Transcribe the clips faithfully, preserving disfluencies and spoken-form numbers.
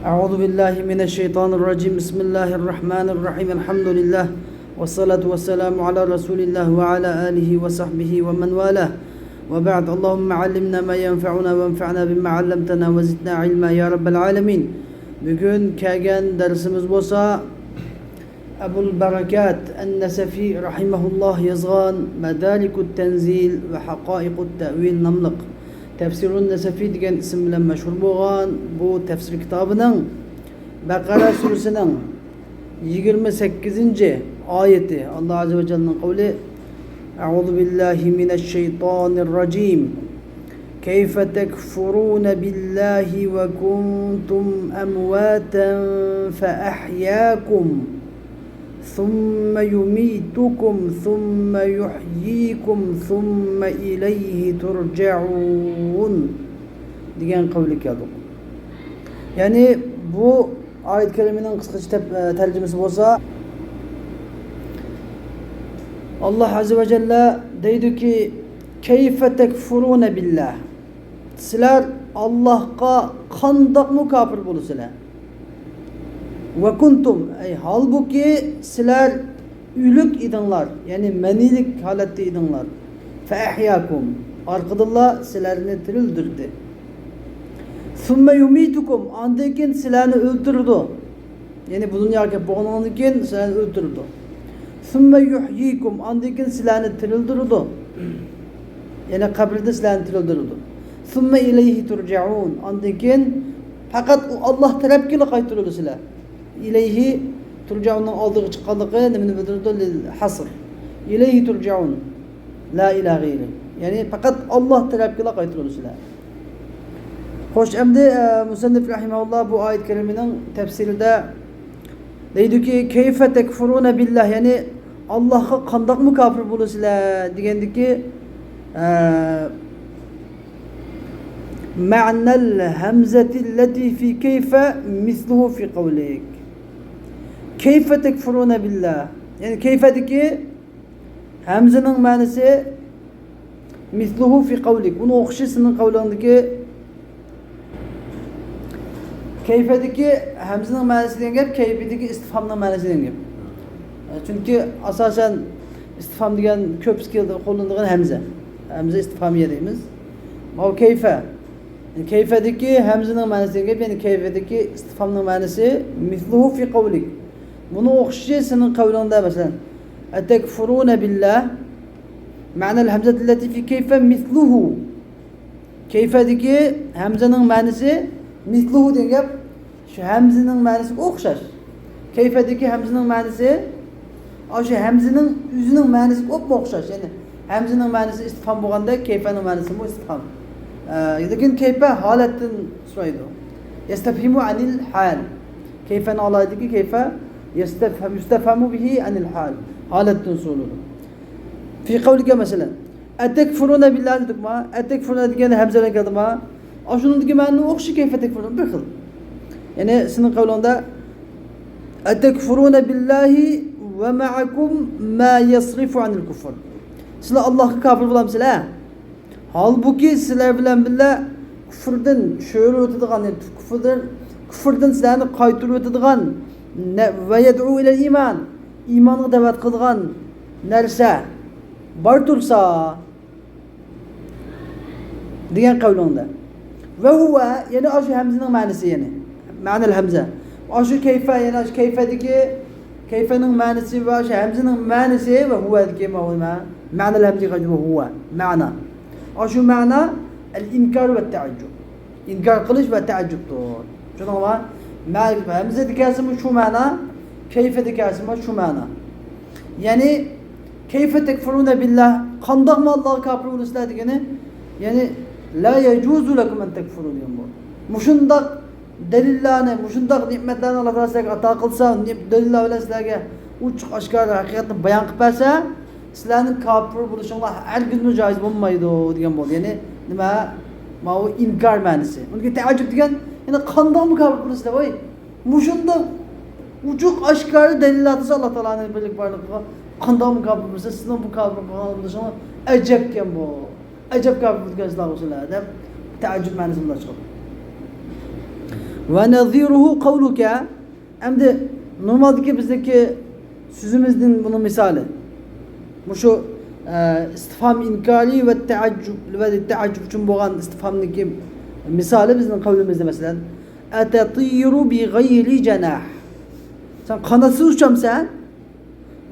أعوذ بالله من الشيطان الرجيم. بسم الله الرحمن الرحيم. الحمد لله. والصلاة والسلام على رسول الله وعلى آله وصحبه ومن والاه. وبعد. اللهم علمنا ما ينفعنا وانفعنا بما علمتنا وزدنا علما يا رب العالمين. بۈگۈن كەلگەن دەرسىمىز بولسا، ئەبۇل بەرىكات ئەن-نەسەفى رەھىمەھۇللاھ يازغان مەدارىكۇت تەنزىل ۋە ھەقائىقۇت تەۋىل ناملىق تەفسىرۇن نەسەفى دېگەن ئىسىم بىلەن مەشھۇر بولغان بۇ تەفسىر كىتابىنىڭ بەقەرە سۈرىسىنىڭ يىگىرمە سەككىزىنچى ئايىتى، ئاللاھ ئەززە ۋە جەللىنىڭ قەۋلى: أعوذ بالله من الشيطان الرجيم. كيف تكفرون بالله وكنتم أمواتا فأحياكم ثم يميتكم ثم يحييكم ثم إليه ترجعون دېگەن قەۋلگە كەلدۇق. يەنى بۇ ئايەت كەرىمىنىڭ قىسقىچە تەپ-، تەرجىمىسى بولسا، ئاللاھ ئەززە ۋە جەللە دەيدۇكى، كەيفە تەكفۇرۇنە بىللاھ. سىلەر ئاللاھقا قانداقمۇ كاپىر بولىسىلەر؟ ۋە كۇنتۇم، ئەي، ھالبۇكى، سىلەر ئۆلۈك ئىدىڭلار، يەنى مەنىيلىك ھالەتتە ئىدىڭلار. فەئەھياكۇم، ئارقىدىنلا سىلەرنى تىرىلدۈردى. ثم يميتكم، ئاندىن كېيىن سىلەرنى ئۆلتۈرىدۇ. يەنى بۇ دۇنياغا كەپ بولغاندىن كېيىن سىلەرنى ئۆلتۈرىدۇ. ثم يحييكم، ئاندىن كېيىن سىلەرنى تىرىلدۈرىدۇ. يەنى قەبرىدە سىلەرنى تىرىلدۈرىدۇ. ثم إليه ترجعون، ئاندىن كېيىن پەقەت ئۇ ئاللاھ تەرەپكىلا قايتۇرۇلىدۇ سىلەر. إليه ترجعوننىڭ ئالدىغا چىققانلىقى نېمىنى بىلدۈرىدۇ؟ لىل ھەسر. إليه ترجعون. لا إلى غيره. يەنى پەقەت ئاللاھ تەرەپكىلا قايتۇرۇلىسىلەر. خوش، ئەمدى، ئە، مۇسەننىپ رەھىمەھۇللاھ بۇ ئايەت كەرىمىنىڭ تەپسىرىدە دەيدۇكى، كەيفە تەكفۇرۇنە بىللاھ، يەنى ئاللاھقا قانداقمۇ كاپىر بولىسىلەر دېگەندىكى، ئە، مەنەل ھەمزەتىللەتى فى كەيفە مىسلۇھۇ فى قەۋلىك. كەيفە تەكفۇرۇنە بىللاھ. يەنى كەيفەدىكى ھەمزىنىڭ مەنىسى مىسلۇھۇ فى قەۋلىك. ئۇنى ئوخشىشى سېنىڭ قەۋلىڭدىكى. كەيفەدىكى ھەمزىنىڭ مەنىسى دېگەن گەپ، كەيفىدىكى ئىستىفھامنىڭ مەنىسى دېگەن گەپ. چۈنكى ئاساسەن ئىستىفھام دېگەن كۆپ قوللىنىدىغان ھەمزە. ھەمزە ئىستىفھامىيە دەيمىز. ماۋۇ كەيفە. كەيفەدىكى ھەمزىنىڭ مەنىسى دېگەن گەپ، يەنى كەيفەدىكى ئىستىفھامنىڭ مەنىسى مىسلۇھۇ فى قەۋلىك. بۇنىڭ ئوخشىشى سېنىڭ قەۋلىڭدە، مەسىلەن، ئەتەكفۇرۇنە بىللاھ، مەنەل ھەمزەتىللەتى فى كەيفە مىسلۇھۇ. كەيفەدىكى ھەمزىنىڭ مەنىسى مىسلۇھۇ دېگەن گەپ، شۇ ھەمزىنىڭ مەنىسىگە ئوخشاش. كەيفەدىكى ھەمزىنىڭ مەنىسى، ئاشۇ ھەمزىنىڭ ئۆزىنىڭ مەنىسىگە ئوپمۇ ئوخشاش. يەنى ھەمزىنىڭ مەنىسى ئىستىفھام بولغاندەك، كەيفەنىڭ مەنىسىمۇ ئىستىفھام. ئە، لېكىن كەيفە ھالەتتىن سورايدۇ. يەستەفھىمۇ ئەنىل ھال. كەيفەنىڭ ئالاھىدىلىكى كەيفە يەستەفھەم، يۇستەفھەمۇ بىھى ئەنىل ھال. ھالەتتىن سورىلىدۇ. فى قەۋلىكە مەسىلەن. ئەتەكفۇرۇنە بىللاھ دېدۇقما؟ ئەتەكفۇرۇنە دېگەندە ھەمزە بىلەن كەلدىما؟ ئاشۇنىڭدىكى مەنىنىڭ ئوخشىشى كەيفە تەكفۇرۇن، بىر خىل. يەنى سېنىڭ قەۋلىڭدە، ئەتەكفۇرۇنە بىللاھى ۋە مەئەكۇم ما يەسرىفۇ ئەنىل كۇفر. سىلەر ئاللاھقا كاپىر بولامسىلەر؟ ھالبۇكى سىلەر بىلەن بىللە كۇفۇردىن چۆرۈۋېتىدىغان، يەنى كۇفۇردىن، كۇفۇردىن سىلەرنى قايتۇرۇۋېتىدىغان، نە-، ۋە يەدئۇ ئىلەل ئىمان، ئىمانغا دەۋەت قىلىدىغان نەرسە بار تۇرسا، دېگەن قەۋلىڭدە. ۋە ھۇۋە، يەنى ئاشۇ ھەمزىنىڭ مەنىسى، يەنى مەنەل ھەمزە. ئاشۇ كەيفە، يەنى ئاشۇ كەيفەدىكى، كەيفەنىڭ مەنىسى ۋە ئاشۇ ھەمزىنىڭ مەنىسى ۋە ھۇۋەدىكى مەۋ-، مە-، مەنەل ھەمزىگە قايتىدۇ، ۋە ھۇۋە، مەنا. ئاشۇ مەنا ئەل ئىنكار ۋە تەئەججۇب. ئىنكار قىلىش ۋە تەئەججۇبتۇر. چۈشەندىڭلارمۇ؟ مە-، ھەمزىدە كەلسىمۇ شۇ مەنا، كەيفىدە كەلسىمۇ شۇ مەنا. يەنى، كەيفە تەكفۇرۇنە بىللاھ، قانداقمۇ ئاللاھقا كاپىر بولىسىلەر دېگىنى، يەنى، لا يەجۇزۇ لەكۇم ئەن تەكفۇرۇ دېگەن بۇ. مۇشۇنداق دەلىللارنى، مۇشۇنداق نېمەتلەرنى ئاللا تائالا سىلەرگە ئاتا قىلسا، نېم-، دەلىللار بىلەن سىلەرگە ئوچۇق ئاشكارا ھەقىقەتنى بايان قىلىپ بەرسە، سىلەرنىڭ كاپىر بولۇشۇڭلار ھەرگىزمۇ جايىز بولمايدۇ دېگەن بولدى. يەنى نېمە؟ ماۋۇ ئىنكار مەنىسى. ئۇنىڭكى تەئەججۇب دېگەن، يەنى قانداقمۇ كاپىر بولىسىلەر، ۋاي؟ مۇشۇنداق ئوچۇق ئاشكارا دەلىللار تۇرسا، ئاللا تائالانىڭ بىرلىك بارلىقىغا قانداقمۇ كاپىر بولسا، سىزنىڭ بۇ كاپىر قىلغان بولۇشۇڭلار ئەجەبكەن بۇ. ئەجەب كاپىر بولىدىكەنسىلەر ئۇسۇللار دەپ تەئەججۈب مەنىسى بىلەن چىقىدۇ. ونظيره قولك. ئەمدى نورمالدىكى بىزدىكى سۆزىمىزدىن بۇنىڭ مىسالى. مۇشۇ، ئە، ئىستىفھام ئىنكارى ۋە تەئەججۈب، ۋە تەئەججۈب ئۈچۈن بولغان ئىستىفھامدىكى مىسالى بىزنىڭ قەۋلىمىزدە، مەسىلەن، أتطير بغير جناح. سەن قاناتسىز ئۇچامسەن؟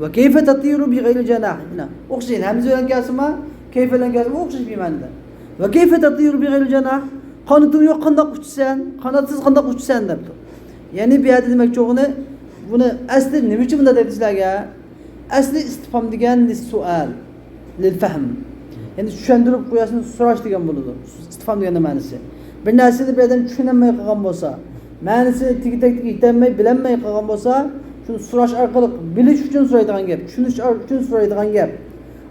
وكيف تطير بغير جناح؟ مانا ئوخشاش، ھەمزە بىلەن كەلسىمۇ، كەيفە بىلەن كەلسىمۇ ئوخشاش بىر مەنىدە. وكيف تطير بغير جناح؟ قانىتىڭ يوق، قانداق ئۇچىسەن؟ قاناتسىز قانداق ئۇچىسەن دەپتۇ. يەنى بۇ يەردە دېمەكچى بولغىنى، بۇنى ئەسلى نېمە ئۈچۈن بۇنداق دەيدۇ سىلەرگە؟ ئەسلى ئىستىفھام دېگەن لىسسۇئال، لىلفەھم. يەنى چۈشەندۈرۈپ قويۇشنى سوراش دېگەن بولىدۇ. ئىستىفھام دېگەننىڭ مەنىسى. بىر نەرسىنى بىر ئادەم چۈشىنەلمەي قالغان بولسا، مەنىسىنى تېگى-تەكتىگە يېتەلمەي، بىلەلمەي قالغان بولسا، شۇنى سوراش ئارقىلىق، بىلىش ئۈچۈن سورايدىغان گەپ، چۈشىنىش ئار-، ئۈچۈن سورايدىغان گەپ.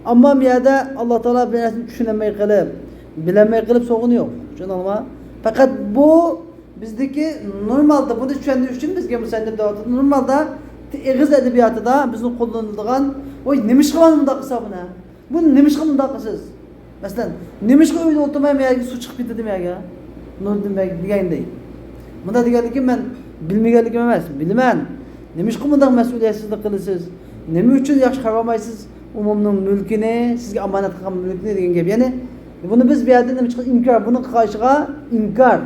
ئەمما بۇ يەردە ئاللا تائالا بىر نەرسىنى چۈشىنەلمەي قېلىپ، بىلەلمەي قېلىپ سورىغىنى يوق. چۈشەندىڭلارمۇ؟ پەقەت بۇ بىزدىكى نورمالدا بۇنى چۈشەندۈرۈش ئۈچۈن بىزگە مۇسەننىپ دەۋاتىدۇ. نورمالدا ئېغىز ئەدەبىياتىدا بىزنىڭ قوللىنىلىدىغان، ۋاي، نېمىشقا مانا مۇنداق قىلسا بۇنى؟ بۇ نېمىشقا مۇنداق قىلىسىز؟ مەسىلەن، نېمىشقا ئۆيدە ئولتۇرماي مەن يەرگە سۇ چىقىپ كېتىدۇ مەن يەرگە؟ نۇردىن بەگ دېگەندەك. مۇنداق دېگەنلىكىم مەن بىلمىگەنلىكىم ئەمەس، بىلىمەن. نېمىشقا مۇنداق مەسئۇلىيەتسىزلىك قىلىسىز؟ نېمە ئۈچۈن ياخشى قارىمايسىز ئومۇمنىڭ مۈلكىنى، سىزگە ئامانەت قىلغان مۈلكنى دېگەن گەپ. يەنى بۇنى بىز بۇ يەردە نېمە چىققان؟ ئىنكار. بۇنىڭ قارشىغا ئىنكار.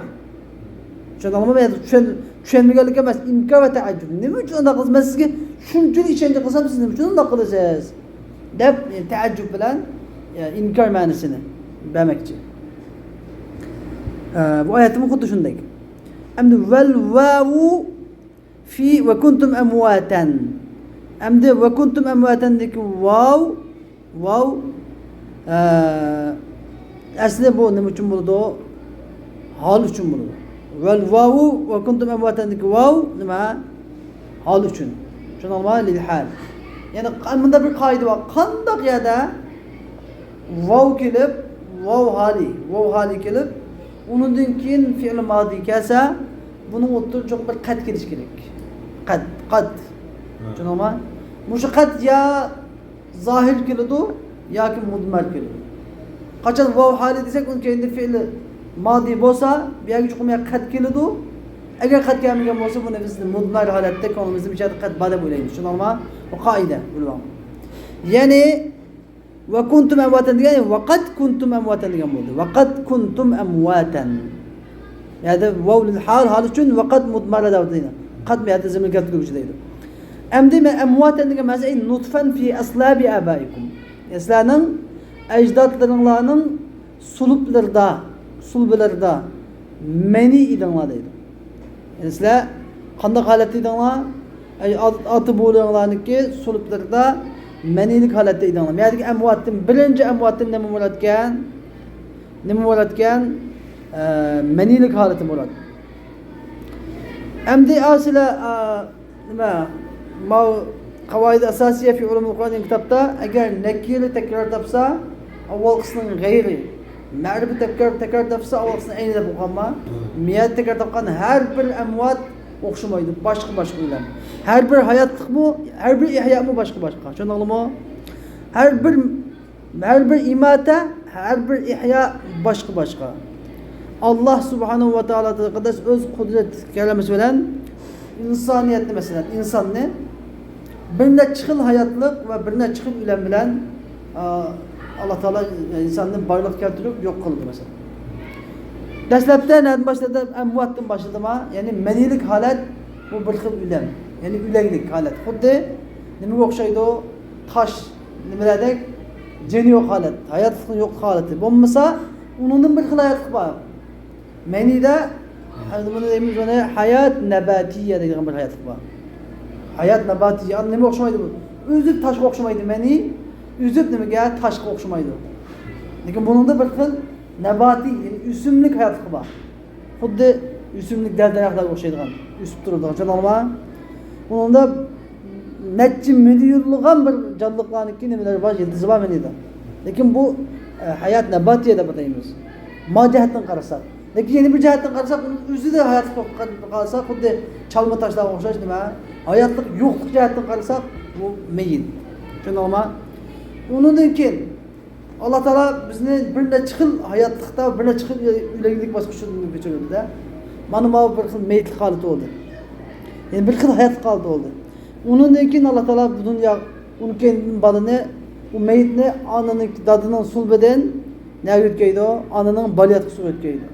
چۈشەندىڭلارمۇ؟ يەنى چۈشەن-، چۈشەنمىگەنلىككە ئەمەس، ئىنكار ۋە تەئەججۈب. نېمە ئۈچۈن ئۇنداق قىلىسىز؟ مەن سىزگە شۇنچىلىك ئىشەنچ قىلسام، سىز نېمە ئۈچۈن ئۇنداق قىلىسىز؟ دەپ، ئە، تەئەججۈب بىلەن، ئە، ئىنكار مەنىسىنى بەرمەكچى. ئە، بۇ ئايەتمۇ خۇددى شۇنداق. ئەمدى ۋەل ۋاۋۇ في وكنتم أمواتا. ئەمدى وكنتم أمواتا دىكى ۋاۋ، ۋاۋ، ئە، ئەسلى بۇ نېمە ئۈچۈن بولىدۇ؟ ھال ئۈچۈن بولىدۇ. ۋەل ۋاۋۇ وكنتم أمواتا دىكى ۋاۋ نېمە؟ ھال ئۈچۈن. چۈشەندىڭلارمۇ؟ لىل ھال. يەنى قا-، مۇنداق بىر قائىدە بار. قانداق يەردە ۋاۋ كېلىپ، ۋاۋ ھالى، ۋاۋ ھالى كېلىپ، ئۇنىڭدىن كېيىن فېئىل مادى كەلسە، بۇنىڭ ئوتتۇرىدا چوقۇم بىر قەد كېلىشى كېرەك. قەد، قەد. ھە. چۈشەندىڭلارمۇ؟ مۇشۇ قەد يا زاھىر كېلىدۇ ياكى مۇدمەر كېلىدۇ. قاچان ۋاۋ ھالى دېسەك، ئۇنىڭ كەينىدە فېئىل مادى بولسا، بۇ يەرگە چوقۇم يا قەد كېلىدۇ. ئەگەر قەد كەلمىگەن بولسا، بۇنى بىز مۇدمەر ھالەتتە كۆڭلىمىزدە بىر يەردە قەد بار دەپ ئويلايمىز. چۈشەندىڭلارمۇ؟ بۇ قائىدە، بىلىۋالىڭ. يەنى، ۋە كۇنتۇم ئەمۋاتەن دېگەن، ۋە قەد كۇنتۇم ئەمۋاتەن دېگەن بولدى. ۋە قەد كۇنتۇم ئەمۋاتەن. يەنى ۋاۋ لىل ھال، ھال ئۈچۈن، ۋە قەد مۇدمەر دەۋاتىدۇ. قەد بۇ يەردە زېمىر كەلتۈرگۈچى دەيدۇ. ئەمدى مەن ئەمۋاتەن دېگەن مەنىسى، ئەي نۇتفەن فى ئەسلابى ئابائىكۇم. سىلەرنىڭ ئەجدادلىرىڭلارنىڭ سۇلۇبلىرىدا، سۇلبىلىرىدا مەنى ئىدىڭلار دەيدۇ. يەنى سىلەر قانداق ھالەتتە ئىدىڭلار؟ ئەي، ئات-، ئاتا بوۋىلىرىڭلارنىڭكى سۇلۇبلىرىدا مەنىلىك ھالەتتە ئىدىڭلار. بۇ يەردىكى ئەمۋاتتىن، بىرىنچى ئەمۋاتتىن نېمە مۇرادكەن؟ نېمە مۇرادكەن؟ ئە، مەنىلىك ھالىتى مۇراد. ئەمدى ئا، سىلەر، ئا، نېمە، ماۋۇ قاۋائىد ئەساسىيە فى ئۇلۇمۇل قۇرئان دېگەن كىتابتا، ئەگەر نەكىرە تەكرار تاپسا، ئاۋۋالقىسىنىڭ غەيرى، مەرىپە تەكرار، تەكرار تاپسا، ئاۋۋالقىسىنىڭ ئەينى دەپ ئوقۇغانما؟ مم. مىيەت تەكرار تاپقان ھەر بىر ئەمۋات ئوخشىمايدۇ، باشقا-باشقا ئۆلەم. ھەر بىر ھاياتلىقمۇ، ھەر بىر ئىھيامۇ باشقا-باشقا. چۈشەندىڭلارمۇ؟ ھەر بىر ھەر بىر ئىماتە، ھەر بىر ئىھيا باشقا-باشقا. ئاللا سۇبھانەھۇ ۋە تائالا تەقەددەس ئۆز قۇدرەت كەرەمىسى بىلەن ئىنسانىيەتنى، مەسىلەن، ئىنساننى بىر نەچچە خىل ھاياتلىق ۋە بىر نەچچە خىل ئۆلەم بىلەن، ئا، ئاللا تائالا ئىنساننى بارلىققا كەلتۈرۈپ يوق قىلدى، مەسىلەن. دەسلەپتە نەدىن باشلىدى؟ ئەمۋاتتىن باشلىدىما؟ يەنى مەنىيلىك ھالەت، بۇ بىر خىل ئۆلەم. يەنى ئۆلەكلىك ھالەت. خۇددى نېمىگە ئوخشايدۇ؟ تاش نېمىلەردەك، جېنى يوق ھالەت، ھاياتلىقنىڭ يوق ھالىتى. بولمىسا، ئۇنىڭدىن بىر خىل ھاياتلىق بار. مەنىدە، بۇنى دەيمىز، بۇنى ھايات نەباتىيە دەيدىغان بىر ھاياتلىق بار. ھايات نەباتىيە، ئانا نېمە ئوخشىمايدۇ بۇ؟ ئۈزۈپ تاشقا ئوخشىمايدۇ مەنى، ئۈزۈپ نېمىگە؟ تاشقا ئوخشىمايدۇ. لېكىن بۇنىڭدا بىر خىل نەباتىي، يەنى ئۆسۈملۈك ھاياتلىق بار. خۇددى ئۆسۈملۈك دەل-دەرەخلەرگە ئوخشايدىغان، ئۆسۈپ تۇرىدىغان، چۈشەندىڭلارمۇ؟ ئۇنىڭدا نەچچە مىليونلىغان بىر جانلىقلارنىڭكى نېمىلىرى بار، يىلتىزى بار مەنىدە. لېكىن بۇ، ئە، ھايات نەباتىيە دەپ ئاتايمىز. ما جەھەتتىن قارىساق. لېكىن يەنە بىر جەھەتتىن قارىساق، ئۇنىڭ ئۆزىدە ھاياتلىق قارىساق، خۇددى چالما تاشلارغا ئوخشاش نېمە؟ ھاياتلىق يوقلۇق جەھەتتىن قارىساق، بۇ مېيىت. چۈشەندىڭلارمۇ؟ ئۇنىڭدىن كېيىن ئاللا تائالا بىزنى بىر نەچچە خىل ھاياتلىقتا، بىر نەچچە خىل ئۆلەكلىك باسقۇچىدىن كۆچۈرۈلدى-دە. مانا ماۋۇ بىر خىل مېيىتلىك ھالىتى بولدى. يەنى بىر خىل ھاياتلىق ھالىتى بولدى. ئۇنىڭدىن كېيىن ئاللا تائالا بۇ دۇنيا، ئۇنىڭ كېيىن بالىنى، ئۇ مېيىتنى ئانىنىڭ، دادىنىڭ سۇلبىدىن نەگە يۆتكەيدۇ؟ ئانىنىڭ بالىياتقۇسىغا يۆتكەيدۇ.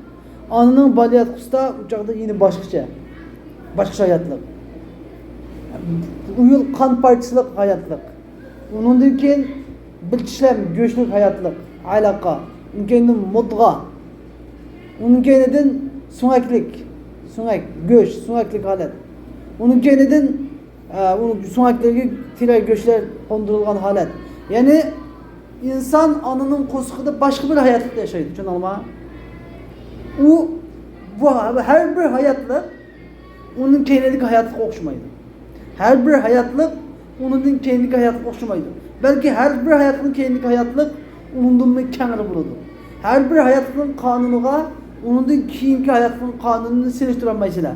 ئانىنىڭ بالىياتقۇسىدا ئۇ چاغدا يەنە باشقىچە، باشقىچە ھاياتلىق. ئۇيۇل قان پارچىسىلىق ھاياتلىق. ئۇنىڭدىن كېيىن بىر چىشلەم گۆشلۈك ھاياتلىق، ئالاقە. ئۇنىڭ كەينىدىن مۇدغا. ئۇنىڭ كەينىدىن سۆڭەكلىك، سۆڭەك، گۆش، سۆڭەكلىك ھالەت. ئۇنىڭ كەينىدىن، ئە، ئۇ سۆڭەكلىرىگە تېرە گۆشلەر قوندۇرۇلغان ھالەت. يەنى ئىنسان ئانىنىڭ قورسىقىدا باشقا بىر ھاياتلىقتا ياشايدۇ، چۈشەندىڭىزمۇ؟ ئۇ، بۇ ھە-، ھەر بىر ھاياتلىق ئۇنىڭ كەينىدىكى ھاياتلىققا ئوخشىمايدۇ. ھەر بىر ھاياتلىق ئۇنىڭدىن كېيىنكى ھاياتلىققا ئوخشىمايدۇ. بەلكى ھەر بىر ھاياتلىقنىڭ كېيىنكى ھاياتلىق ئۇنىڭدىنمۇ كەڭرى بولىدۇ. ھەر بىر ھاياتلىقنىڭ قانۇنىغا ئۇنىڭدىن كېيىنكى ھاياتلىقنىڭ قانۇنىنى سېلىشتۇرالمايسىلەر.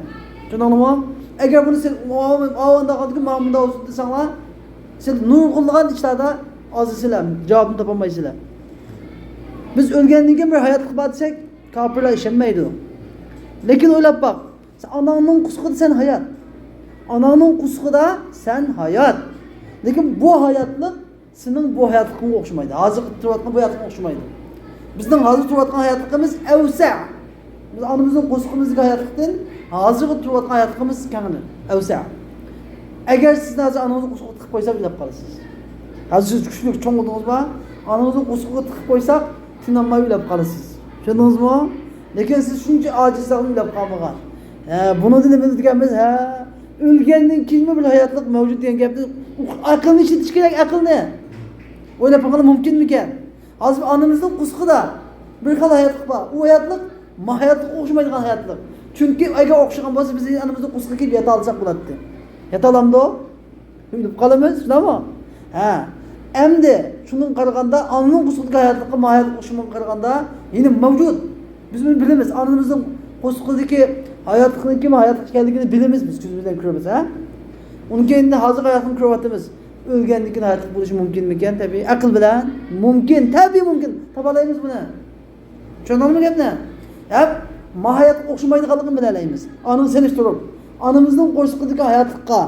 چۈشەندىڭلارمۇ؟ ئەگەر بۇنى سىز ئاۋۇنداق ئادەمگە مانا مۇنداق بولسۇن دېسەڭلار، سىز نۇرغۇنلىغان ئىشلاردا ئازىسىلەر، جاۋابنى تاپالمايسىلەر. بىز ئۆلگەندىن كېيىن بىر ھاياتلىق بار دېسەك، كاپىرلار ئىشەنمەيدۇ. لېكىن ئويلاپ باق، سەن ئاناڭنىڭ قورسىقىدا سەن ھايات. ئاناڭنىڭ قورسىقىدا سەن ھايات. لېكىن بۇ ھاياتلىق سېنىڭ بۇ ھاياتلىقىڭغا ئوخشىمايدۇ. ھازىرقى تۇرۇۋاتقان بۇ ھاياتلىقىڭغا ئوخشىمايدۇ. بىزنىڭ ھازىر تۇرۇۋاتقان ھاياتلىقىمىز ئەۋسە. بىز ئانىمىزنىڭ قورسىقىمىزدىكى ھاياتلىقتىن ھازىرقى تۇرۇۋاتقان ھاياتلىقىمىز كەڭرى، ئەۋسە. ئەگەر سىزنى ھازىر ئانىڭىزنىڭ قورسىقىغا تىقىپ قويساق، ئۆلۈپ قالىسىز. ھازىر سىز كۈچلۈك، چوڭ بولدىڭىزمۇ؟ ئانىڭىزنىڭ قورسىقىغا تىقىپ قويساق، تىنالماي ئۆلۈپ قالىسىز. چۈشەندىڭىزمۇ؟ لېكىن سىز شۇنچە ئاجىزلىقنى ئۆلۈپ قالمىغان. ھە، بۇنىڭدىن نېمە دېگەنمىز؟ ھە، ئۆلگەندىن كېيىنمۇ بىر ھاياتلىق مەۋجۇت دېگەن گەپنى، ئەقىلنى ئىشلىتىش كېرەك، ئەقىلنى. ئويلاپ باققىلى مۇمكىنمىكەن؟ ھازىر ئانىمىزنىڭ قورسىقىدا بىر خىل ھاياتلىق بار. ئۇ ھاياتلىق ما ھاياتلىققا ئوخشىمايدىغان ھاياتلىق. چۈنكى ئەگەر ئوخشىغان بولسا، بىز ئانىمىزنىڭ قورسىقىغا كىرىپ ياتالىساق بولاتتى. ياتالامدۇ؟ ئۆلۈپ قالىمىز، شۇنداقمۇ؟ ھە. ئەمدى شۇنىڭغا قارىغاندا، ئانىنىڭ قورسىقىدىكى ھاياتلىققا، ما ھاياتلىققا ئوخشىمىغان قارىغاندا، يەنە مەۋجۇت. بىز بۇنى بىلىمىز. ئانىمىزنىڭ قورسىقىدىكى ھاياتلىقنىڭكى ما ھاياتلىق ئىكەنلىكىنى بىلىمىز بىز، كۆزىمىز بىلەن كۆرىمىز، ھە؟ ئۇنىڭ كەينىدىن ھازىرقى ھاياتلىقنى كۆرۈۋاتىمىز. ئۆلگەندىن كېيىن ھاياتلىق بولۇشى مۇمكىنمىكەن؟ تەبىئىي، ئەقىل بىلەن مۇمكىن، تەبىئىي مۇمكىن. تاپالايمىز بۇنى. چۈشەندىڭىزمۇ گەپنى؟ ھەم ما ھاياتقا ئوخشىمايدىغانلىقىنى بىلەلەيمىز. ئانىنى سېلىشتۇرۇپ، ئانىمىزنىڭ قورسىقىدىكى ھاياتلىققا،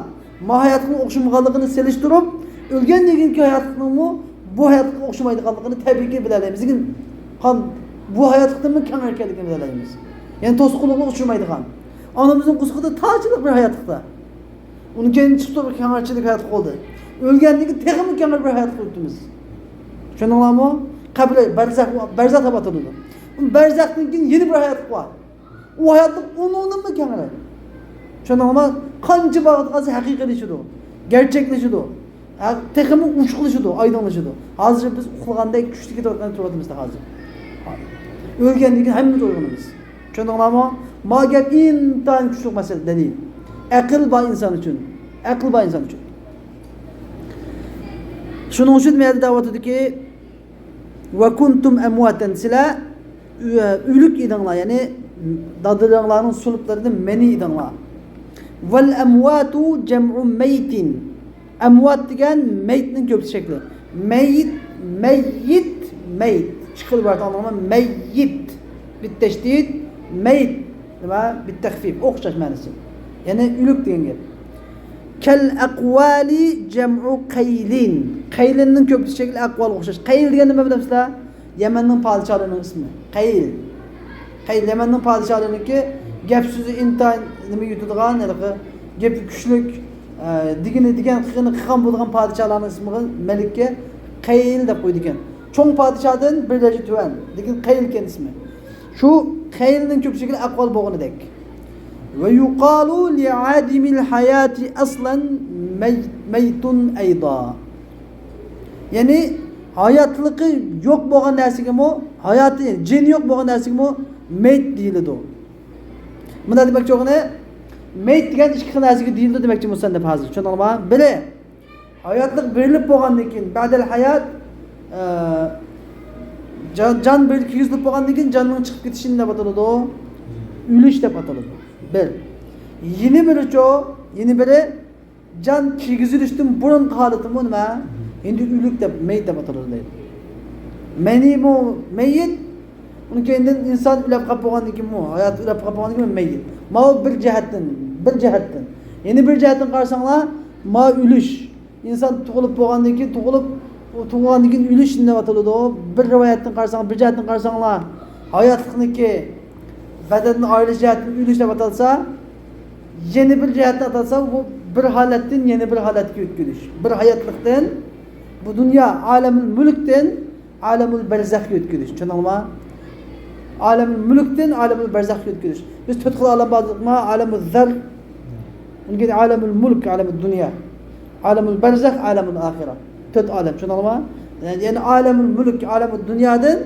ما ھاياتقا ئوخشىمىغانلىقىنى سېلىشتۇرۇپ، ئۆلگەندىن كېيىنكى ھاياتلىقنىڭمۇ بۇ ھاياتقا ئوخشىمايدىغانلىقىنى تەبىئىيكى بىلەلەيمىز. لېكىن قان-، بۇ ھاياتلىقتىنمۇ كەڭرى ئىكەنلىكىنى بىلەلەيمىز. يەنى توسقۇنلۇققا ئۇچرىمايدىغان. ئانىمىزنىڭ قورسىقىدا تاجلىق بىر ھاياتلىقتا. ئۇنىڭ كەينىدىن چىقىپ تۇرۇپ، كەڭرىچىلىك ھاياتلىق بولدى. ئۆلگەندىن كېيىن تېخىمۇ كەڭرى بىر ھاياتلىق ئۆتىمىز. چۈشەندىڭلارمۇ؟ قەبرە، بەرزەخ، بەرزەخ دەپ ئاتىلىدۇ. بەرزەختىن كېيىن يەنە بىر ھاياتلىق بار. ئۇ ھاياتلىق ئۇنىڭدىنمۇ كەڭرى. چۈشەندىڭلارمۇ؟ قانچە ۋاقىت قالسا ھەقىقىيلىشىدۇ، گەرچەكلىشىدۇ، ھە، تېخىمۇ ئوچۇقلىشىدۇ، ئايدىڭلىشىدۇ. ھازىر بىز ئۇخلىغاندەك چۈشتە كېتىۋاتقاندەك تۇرۇۋاتىمىز ھازىر. ئۆلگەندىن كېيىن ھەممىمىز ئويغىنىمىز. چۈشەندىڭلارمۇ؟ ما گەپ ئىنتايىن كۈچلۈك مەسىلە، دەلىل. ئەقىل بار ئىنسان ئۈچۈن. ئەقىل بار ئىنسان ئۈچۈن. شۇنىڭ ئۈچۈن بۇ يەردە دەۋاتىدۇكى، «ۋە كۇنتۇم ئەمۋاتەن»، سىلەر ئۆ-، ئۆلۈك ئىدىڭلار، يەنى دادىلىرىڭلارنىڭ سۇلۇبلىرىدىن مەنى ئىدىڭلار. «ۋەل ئەمۋاتۇ جەمئۇ مەيتىن». ئەمۋات دېگەن مەيتنىڭ كۆپلىشىش شەكلى. مەيت، مەييىت، مەيت. ئىككى خىل ئىبارەت ئاڭلىغاندا مەييىت، بىتتەشدىد، مەيت، نېمە؟ بىتتەخفىف، ئوخشاش مەنىسى. يەنى ئۆلۈك دېگەن گەپ. كەل ئەقۋالى جەمئۇ قەيلىن. قەيلىننىڭ كۆپلىشىش شەكلى ئەقۋالغا ئوخشاش. قەيل دېگەن نېمە بىلەمسىلەر؟ يەمەننىڭ پادىشاھلىرىنىڭ ئىسمى. قەيل. قەيل يەمەننىڭ پادىشاھلىرىنىڭكى گەپ سۆزى ئىنتايىن نېمە يۇتىدىغان، ھېلىقى گېپى كۈچلۈك، ئە، دېگىنى دېگەن، قىلغىنى قىلغان بولىدىغان پادىشاھلارنىڭ ئىسمىغا مەلىككە قەيل دەپ قويىدىكەن. چوڭ پادىشاھدىن بىر دەرىجە تۆۋەن، لېكىن قەيل ئىكەن ئىسمى. شۇ قەيلنىڭ كۆپلۈشى شەكلى ئەقۋال بولغىنىدەك. ۋە يۇقالۇ لىئادىمىل ھاياتى ئەسلەن مەي-، مەيتۇن ئەيدا. يەنى ھاياتلىقى يوق بولغان نەرسىگىمۇ، ھاياتى، جېنى يوق بولغان نەرسىگىمۇ مەيت دېيىلىدۇ. مۇنداق دېمەكچى بولغىنى، مەيت دېگەن ئىككى خىل نەرسىگە دېيىلىدۇ دېمەكچى مۇسەننىپ ھازىر. چۈشەندىڭلارمۇ؟ بىرى، ھاياتلىق بېرىلىپ بولغاندىن كېيىن، بەدەل ھايات، ئە، جان، جان بېرىلىپ كىرگۈزۈلۈپ بولغاندىن كېيىن جاننىڭ چىقىپ كېتىشى نېمە دەپ ئاتىلىدۇ؟ ئۆلۈش دەپ ئاتىلىدۇ. بىر. يەنە بىرىچۇ، يەنە بىرى، جان كىرگۈزۈلۈشتىن بۇرۇنقى ھالىتىمۇ نېمە؟ ئەمدى ئۆلۈك دەپ، مەيت دەپ ئاتىلىدۇ دەيدۇ. مەنىمۇ مەيت، ئۇنىڭ كەينىدىن ئىنسان ئۆلۈپ قاپ بولغاندىن كېيىنمۇ، ھايات ئۆلۈپ قاپ بولغاندىن كېيىن مەيت. ماۋۇ بىر جەھەتتىن، بىر جەھەتتىن. يەنە بىر جەھەتتىن قارىساڭلار، ماۋۇ ئۆلۈش. ئىنسان تۇغۇلۇپ بولغاندىن كېيىن، تۇغۇلۇپ، ئۇ تۇغۇلغاندىن كېيىن ئۆلۈش دەپ ئاتىلىدۇ. بىر رىۋايەتتىن قارىساڭ، بىر جەھەتتىن قارىساڭلار، ھاياتلىقنىڭكى بەدەندىن ئايرىلىش جەھەتتىن ئۆلۈش دەپ ئاتالسا، يەنە بىر جەھەتتىن ئاتالسا، بۇ بىر ھالەتتىن يەنە بىر ھالەتكە ئۆتكۈزۈش. بىر ھاياتلىقتىن، بۇ دۇنيا، ئالەمۇل مۈلۈكتىن ئالەمۇل بەرزەخكە ئۆتكۈزۈش. چۈشەندىڭلارمۇ؟ ئالەمۇل مۈلۈكتىن ئالەمۇل بەرزەخكە ئۆتكۈزۈش. بىز تۆت خىل ئالەم بار دېدۇقما؟ ئالەمۇل زەر، ئۇنىڭ كېيىن ئالەمۇل مۈلۈك، ئالەمۇل دۇنيا، ئالەمۇل بەرزەخ، ئالەمۇل ئاخىرە. تۆت ئالەم، چۈشەندىڭلارمۇ؟ يەنى ئالەمۇل مۈلۈك، ئالەمۇل دۇنيادىن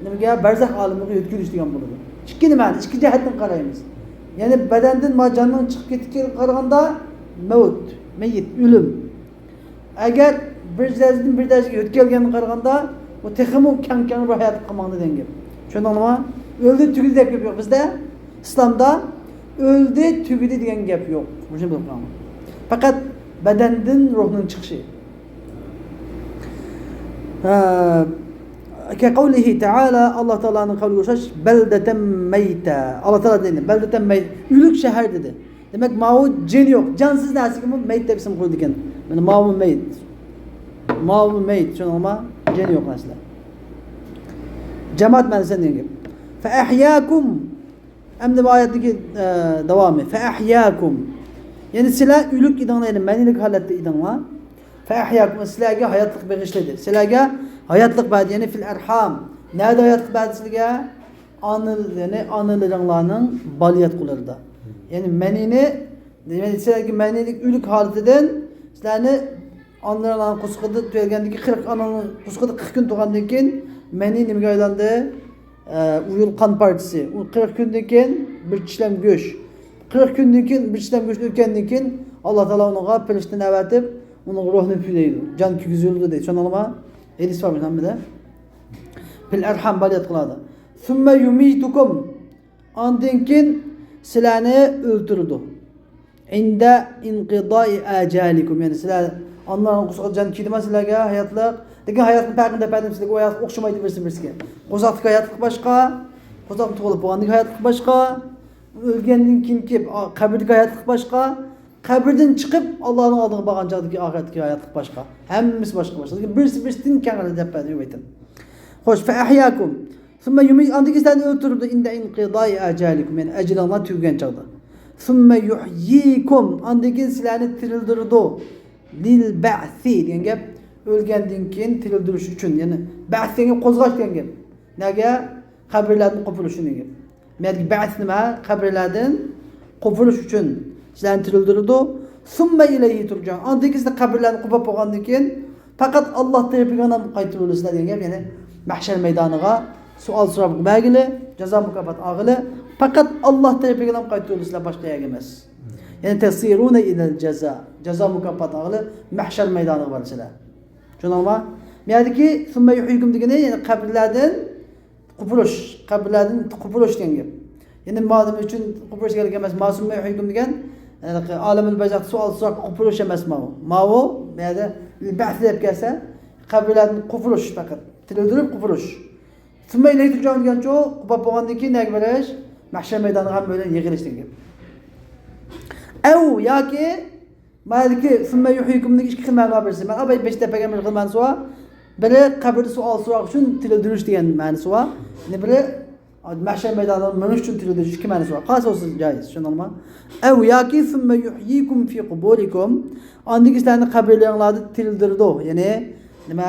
نېمىگە؟ بەرزەخ ئالىمىغا يۆتكىلىش دېگەن بولىدۇ. ئىككى نېمە؟ ئىككى جەھەتتىن قارايمىز. يەنى بەدەندىن ما جاننىڭ چىقىپ كېتىشىگە قارىغاندا مەۋت، مەييىت، ئۆلۈم. ئەگەر بىر دەرىجىدىن بىر دەرىجىگە يۆتكەلگەنگە قارىغاندا، ئۇ تېخىمۇ كەڭ، كەڭ بىر ھاياتلىققا ماڭدى دېگەن گەپ. چۈشەندىڭلارمۇ؟ ئۆلدى، تۈگىدى دەپ گەپ يوق. بىزدە، ئىسلامدا ئۆلدى، تۈگىدى دېگەن گەپ يوق. مۇشۇنى بىلىپ قالىڭ. پەقەت بەدەندىن روھنىڭ چىقىشى. ھە، كەقەۋلىھى تەئالا، ئاللا تائالانىڭ قەۋلىگە ئوخشاش، بەلدەتەن مەيتە. ئاللا تائالا دېدى، بەلدەتەن مەيت، ئۆلۈك شەھەر دېدى. دېمەك، ماۋۇ جېنى يوق، جانسىز نەرسىگىمۇ مەيت دەپ ئىسىم قويىدىكەن. مانا ماۋۇ مەيت. ماۋۇ مەيت، چۈشەندىڭلارمۇ؟ جېنى يوق نەرسىلەر. جامائەت مەنىسى دېگەن گەپ. فەئەھياكۇم. ئەمدى بۇ ئايەتتىكى، ئە، داۋامى. فەئەھياكۇم. يەنى سىلەر ئۆلۈك ئىدىڭلار، يەنى مەنىيلىك ھالەتتە ئىدىڭلار. فەئەھياكۇم، سىلەرگە ھاياتلىق بېغىشلىدى. سىلەرگە ھاياتلىق بەردى، يەنى فىل ئەرھام. نەدە ھاياتلىق بەردى سىلەرگە؟ ئانا، يەنى ئانىلىرىڭلارنىڭ بالىياتقۇلىرىدا. يەنى مەنىينى، دېمەك، سىلەرگە مەنىيلىك ئۆلۈك ھالىتىدىن سىلەرنى ئانىلىرىڭلارنىڭ قورسىقىدا تۈگەلگەندىن كېيىن، قىرىق، ئانىنىڭ قورسىقىدا قىرىق كۈن تۇرغاندىن كېيىن مەنىي نېمىگە ئايلاندى؟ ئە، ئۇيۇل قان پارچىسى. ئۇ قىرىق كۈندىن كېيىن بىر چىشلەم گۆش. قىرىق كۈندىن كېيىن بىر چىشلەم گۆش ئۆتكەندىن كېيىن، ئاللا تائالا ئۇنىڭغا پەرىشتىنى ئەۋەتىپ، ئۇنىڭ روھىنى پۈۋلەيدۇ. جان كىرگۈزۈلىدۇ دەيدۇ. چۈشەندىڭلارمۇ؟ ھەدىس بار مۇشۇ ھەممىدە. فىل ئەرھام، بالىياتقۇلاردا. ثم يميتكم. ئاندىن كېيىن سىلەرنى ئۆلتۈرىدۇ. عند انقضاء آجالكم. يەنى سىلەر ئانىلارنىڭ قورسىقىدا جان كىردىما سىلەرگە ھاياتلىق؟ لېكىن ھاياتلىقنىڭ پەرقىنى دەپ بەردىم سىلەرگە، ئۇ ھاياتلىق ئوخشىمايدۇ بىرسى بىرسىگە. قورساقتىكى ھاياتلىق باشقا، قورساقتا تۇغۇلۇپ بولغاندىكى ھاياتلىق باشقا، ئۆلگەندىن كېيىنكى قەبرىدىكى ھاياتلىق باشقا، قەبرىدىن چىقىپ ئاللانىڭ ئالدىغا بارغان چاغدىكى ئاخىرەتتىكى ھاياتلىق باشقا. ھەممىسى باشقا باشقا. لېكىن بىرسى بىرسىدىن كەڭرى دەپ بەردى ئۇ بەيتتىن. خوش، فەئەھياكۇم. ثم يميت، ئاندىن كېيىن سىلەرنى ئۆلتۈرىدۇ. عند انقضاء آجالكم، يەنى ئەجىلىڭلار تۈگىگەن چاغدا. ثم يحييكم، ئاندىن كېيىن سىلەرنى تىرىلدۈرىدۇ. للبعث دېگەن گەپ، ئۆلگەندىن كېيىن تىرىلدۈرۈش ئۈچۈن، يەنى بەئس دېگەن گەپ قوزغاش دېگەن گەپ. نەگە؟ قەبرىلەردىن قوپۇرۇش دېگەن گەپ. مەدىكى بەئس نېمە؟ قەبرىلەردىن قوپۇرۇش ئۈچۈن سىلەرنى تىرىلدۈرىدۇ. ثم إليه ترجعون. ئاندىن كېيىن سىلەر قەبرىلەردىن قوپۇپ بولغاندىن كېيىن، پەقەت ئاللا تەرىپىگىلا قايتۇرۇلىسىلەر دېگەن گەپ، يەنى مەھشەر مەيدانىغا سوئال سوراپ بەرگىلى، جازا مۇكاپات ئالغىلى، پەقەت ئاللا تەرىپىگىلا قايتۇرۇلىسىلەر، باشقا يەرگە ئەمەس. يەنى تەسىرۇنە ئىلەل جازا، جازا مۇكاپات ئالغىلى، مەھشەر مەيدانىغا بارىسىلەر. چۈشەندىڭلارمۇ؟ بۇ يەردىكى ثم يحييكم دېگىنى، يەنى قەبرىلەردىن قوپۇرۇش، قەبرىلەردىن قوپۇرۇش دېگەن گەپ. يەنى ما نېمە ئۈچۈن قوپۇرۇش كېرەك ئەمەس؟ ما ثم يحييكم دېگەن، يەنى ئالەمۇل بەرزەخ سوئال سوراپ قوپۇرۇش ئەمەس ماۋۇ. ماۋۇ، بۇ يەردە بەئس دەپ كەلسە، قەبرىلەردىن قوپۇرۇش پەقەت. تىرىلدۈرۈپ قوپۇرۇش. ثم إليه ترجعون دېگەنچۇ، قوپۇپ بولغاندىن كېيىن نەگە بېرىش؟ مەھشەر مەيدانىغا ھەممە بىلەن يىغىلىش دېگەن گەپ. ئەۋ ياكى مايەدىكى ثم يحييكم دىكى ئىككى خىل مەنە بار بىرسى. مەن ئاۋۋال بېشىدا دەپ بەرگەن بىر خىل مەنىسى بار. بىرى قەبرىدە سوئال سوراق ئۈچۈن تىرىلدۈرۈش دېگەن مەنىسى بار. يەنە بىرى مەھشەر مەيدانىغا مېڭىش ئۈچۈن تىرىلدۈرۈش، ئىككى مەنىسى بار. قايسى بولسا جايىز، چۈشەندىڭلارمۇ؟ ئەۋ ياكى ثم يحييكم في قبوركم. ئاندىن كېيىن سىلەرنى قەبرىلىرىڭلاردا تىرىلدۈرىدۇ. يەنى نېمە؟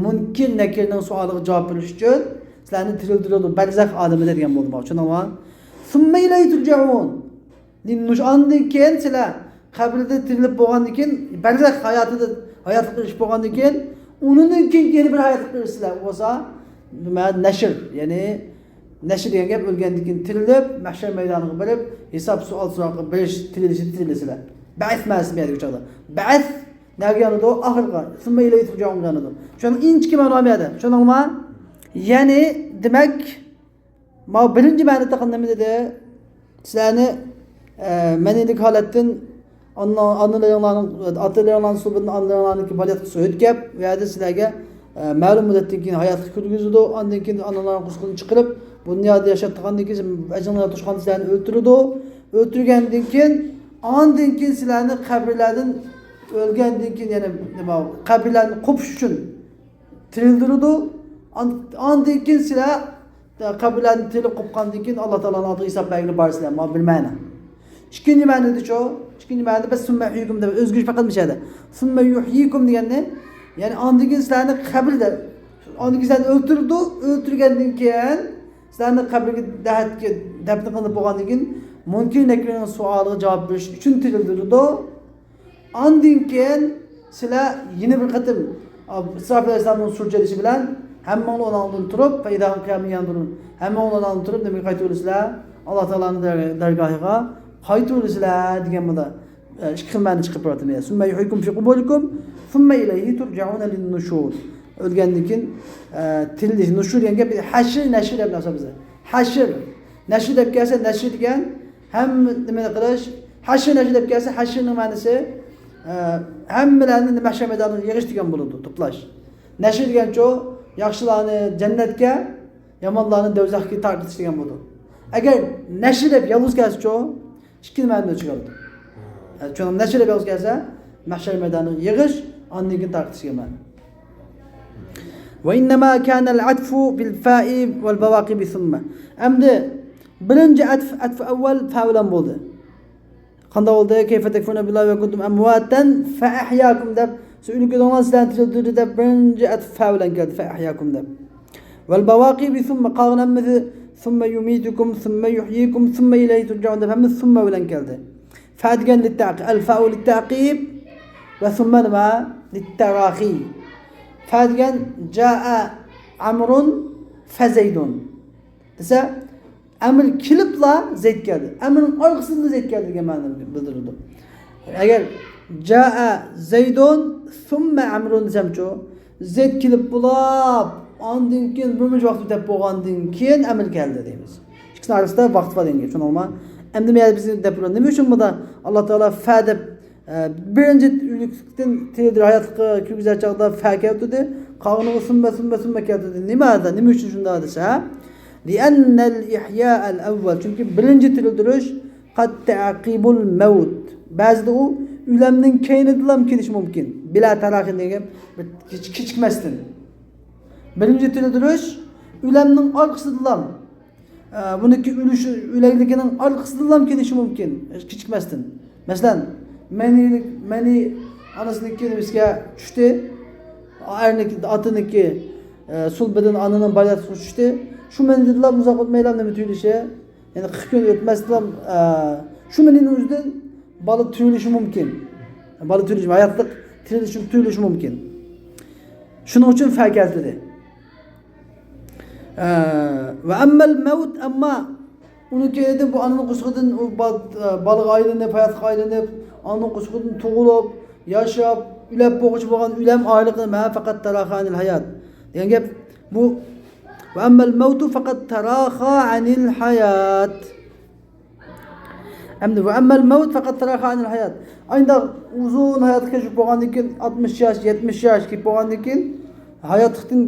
مۇنكىر نەكىرنىڭ سوئالىغا جاۋاب بېرىش ئۈچۈن سىلەرنى تىرىلدۈرىدۇ. بەرزەخ ئالىمىدە دېگەن بولدى، چۈشەندىڭلارمۇ؟ ثم إليه ترجعون. للنشور، ئاندىن كېيىن سىلەر قەبرىدە تىرىلىپ بولغاندىن كېيىن، بەرزەخ ھاياتىدا ھاياتلىق ئېرىشىپ بولغاندىن كېيىن، ئۇنىڭدىن كېيىن يەنە بىر ھاياتلىق ئېرىشىسىلەر. ئۇ بولسا نېمە؟ نەشر، يەنى نەشر دېگەن گەپ ئۆلگەندىن كېيىن تىرىلىپ، مەھشەر مەيدانىغا بېرىپ، ھېساب سوئال سوراققا بېرىش، تىرىلىشنى تىرىلىسىلەر. بەئس مەنىسى بۇ يەردىكى چاغدا. بەئس نەگە يانىدۇ؟ ئاخىرقى. ثم إليه ترجعون يانىدۇ. شۇنىڭ ئىنچىكە مەنىسى بۇ يەردە. چۈشەندىڭلارمۇ؟ يەنى، دېمەك، ماۋۇ بىرىنچى مەنىدە نېمە دېدى؟ سىلەرنى، ئە، مەنىيلىك ھالەتتىن ئانا-، ئانىلىرىڭلارنىڭ، ئاتىلىرىڭلارنىڭ سۇلبىدىن ئانىلىرىڭلارنىڭكى بالىياتقۇسى ئۆتكەپ، ئۇ يەردە سىلەرگە، ئە، مەلۇم مۇددەتتىن كېيىن ھاياتلىق كىرگۈزىدۇ. ئاندىن كېيىن ئانىلارنىڭ قورسىقىدىن چىقىرىپ، بۇ دۇنيادا ياشاپ تۇرغاندىن كېيىن، ئەجىلىڭلار توشقاندا سىلەرنى ئۆلتۈرىدۇ. ئۆلتۈرگەندىن كېيىن، ئاندىن كېيىن سىلەرنى قەبرىلەردىن، ئۆلگەندىن كېيىن، يەنى نېمە، قەبرىلەردىن قوپۇش ئۈچۈن تىرىلدۈرىدۇ. ئان-، ئاندىن كېيىن سىلەر قەبرىلەردىن تىرىلىپ قوپقاندىن كېيىن، ئاللا تائالانىڭ ئالدىغا ھېساب بەرگىلى بارىسىلەر. مانا بىر مەنە. ئىككىنچى مەنىدىچۇ؟ ئىككىنچى مەنىدە بىز سۈممە يۇھيىكۇم دەپ ئۆزگىرىش پەقەت مىشەدە. سۈممە يۇھيىكۇم دېگەننى، يەنى ئاندىن كېيىن سىلەرنى قەبرىدە، ئاندىن كېيىن سىلەرنى ئۆلتۈرىدۇ، ئۆلتۈرگەندىن كېيىن سىلەرنى قەبرىگە دەھەتكە دەپنە قىلىنىپ بولغاندىن كېيىن مۇنكىر نەكىرنىڭ سوئالىغا جاۋاب بېرىش ئۈچۈن تىرىلدۈرىدۇ. ئاندىن كېيىن سىلەر يەنە بىر قېتىم ئىسرافىل ئەلەيھىسسالامنىڭ سۇر چېلىشى بىلەن ھەممىڭلار ئۇنىڭدىن تۇرۇپ، فەئىزا ھۇم قىيامۇن يەنزۇرۇن، ھەممىڭلار ئۇنىڭدىن تۇرۇپ نېمىگە قايتۇرۇلىسىلەر؟ ئاللا تائالانىڭ دەر-، دەرگاھىغا قايتۇرۇلىسىلەر دېگەن بۇندا، ئە، ئىككى خىل مەنە چىقىپ تۇراتتى. سۈممە يۇھيىكۇم فى قۇبۇرىكۇم، سۈممە ئىلەيھى تۇرجەئۇن لىننۇشۇر. ئۆلگەندىن كېيىن، ئە، تىرىلىش، نۇشۇر دېگەن گەپ، ھەشر، نەشر دەپ نەرسە بىزدە. ھەشر، نەشر دەپ كەلسە، نەشر دېگەن ھەممە نېمىنى قىلىش، ھەشر نەشر دەپ كەلسە، ھەشرنىڭ مەنىسى، ئە، ھەممىلەرنى مەھشەر مەيدانىغا يىغىش دېگەن بولىدۇ، توپلاش. نەشر دېگەنچۇ، ياخشىلارنى جەننەتكە، يامانلارنى دوزاخقا تارقىتىش دېگەن بولىدۇ. ئەگەر نەشر دەپ يالغۇز كەلسىچۇ، ئىككىنى مەنىدە چىقىرىدۇ. ئە، چۈنكى نەشر دەپ يالغۇز كەلسە، مەھشەر مەيدانىغا يىغىش، ئاندىن كېيىن تارقىتىش دېگەن مەنە. وإنما كان العطف بالفاء والبواقي بثم. ئەمدى بىرىنچى ئەتف، ئەتف ئەۋۋەل فە بىلەن بولدى. قانداق بولدى؟ كيف تكفرون بالله وكنتم أمواتا فأحياكم دەپ، سىز ئۆلۈك ئىدىڭلار، سىلەرنى تىرىلدۈردى دەپ بىرىنچى ئەتف فە بىلەن كەلدى، فأحياكم دەپ. والبواقي بثم، قالغان ھەممىسى ثم يميتكم ثم يحييكم ثم إليه ترجعون دەپ ھەممىسى ثم بىلەن كەلدى. فە دېگەن للتعقيب، الفاء للتعقيب، ۋە ثم نېمە؟ للتراخي. فە دېگەن جاء عمرو فزيد دېسە، ئەمىر كېلىپلا زەيد كەلدى. ئەمىرنىڭ ئارقىسىدىن زەيد كەلدى دېگەن مەنىنى بىلدۈرىدۇ. ئەگەر جاء زيد ثم عمرو دېسەمچۇ؟ زەيد كېلىپ بولاپ، ئاندىن كېيىن بىر مۇنچە ۋاقىت ئۆتۈپ بولغاندىن كېيىن ئەمىر كەلدى دەيمىز. ئىككىسىنىڭ ئارىسىدا ۋاقىت بار دېگەن گەپ، چۈشىنىڭلارمۇ؟ ئەمدى مەن بىزنى دەپ بولىدۇ. نېمە ئۈچۈن بۇندا ئاللا تائالا فە دەپ، ئە، بىرىنچى ئۆلۈكلۈكتىن تىرىلدۈرۈپ ھاياتلىققا كىرگۈزەر چاغدا فە كەلتۈردى، قالغىنىغا ثم، ثم، ثم كەلتۈردى. لماذا؟ نېمە ئۈچۈن شۇنداق دېسە، لأن الإحياء الأول، چۈنكى بىرىنچى تىرىلدۈرۈش قد تعقيب الموت. بەزىدە ئۇ ئۆلۈمنىڭ كەينىدىلا كېلىشى مۇمكىن. بلا تراخي دېگەن گەپ بىر كېچ-، كېچىكمەستىن. بىرىنچى تىرىلدۈرۈش ئۆلۈمنىڭ ئارقىسىدىلا، ئە، بۇنىڭكى ئۆلۈشى، ئۆلەكلىكىنىڭ ئارقىسىدىلا كېلىشى مۇمكىن، كېچىكمەستىن. مەسىلەن، مەنىيلىك، مەنىي ئانىسىنىڭكى نېمىسىگە چۈشتى، ئەرنىڭكى، ئاتىنىڭكى، ئە، سۇلبىدىن ئانىنىڭ بايلاتقۇسىغا چۈشتى. شۇ مەنىدىلا ئۇزاق ئۆتمەيلا نېمە تۇيۇلۇشى، يەنى قىرىق كۈن ئۆتمەستىن، ئە، شۇ مەنىنىڭ ئۆزىدىن بالا تۇيۇلۇشى مۇمكىن. بالا تۇيۇلۇشى، ھاياتلىق تىرىلىشى، تۇيۇلۇشى مۇمكىن. شۇنىڭ ئۈچۈن فە كەلتۈردى. ئە، ۋە ئەممەل مەۋت، ئەمما ئۇنىڭ كەينىدىن بۇ ئانىنىڭ قورسىقىدىن ئۇ با-، ئە، بالىغا ئايلىنىپ، ھاياتقا ئايلىنىپ، ئانىنىڭ قورسىقىدىن تۇغۇلۇپ، ياشاپ، ئۆلۈپ بولغۇچە بولغان ئۆلۈم ئايرىلىقى نېمە؟ فەقەت تەراخا ئەنىل ھايات دېگەن گەپ. بۇ ۋە ئەممەل مەۋتۇ فەقەت تەراخا ئەنىل ھايات. ئەمدى ۋە ئەممەل مەۋت فەقەت تەراخا ئەنىل ھايات. ئانداق ئۇزۇن ھاياتقا كەچۈرۈپ بولغاندىن كېيىن، ئاتمىش ياش، يەتمىش ياش كېلىپ بولغاندىن كېيىن، ھاياتلىقتىن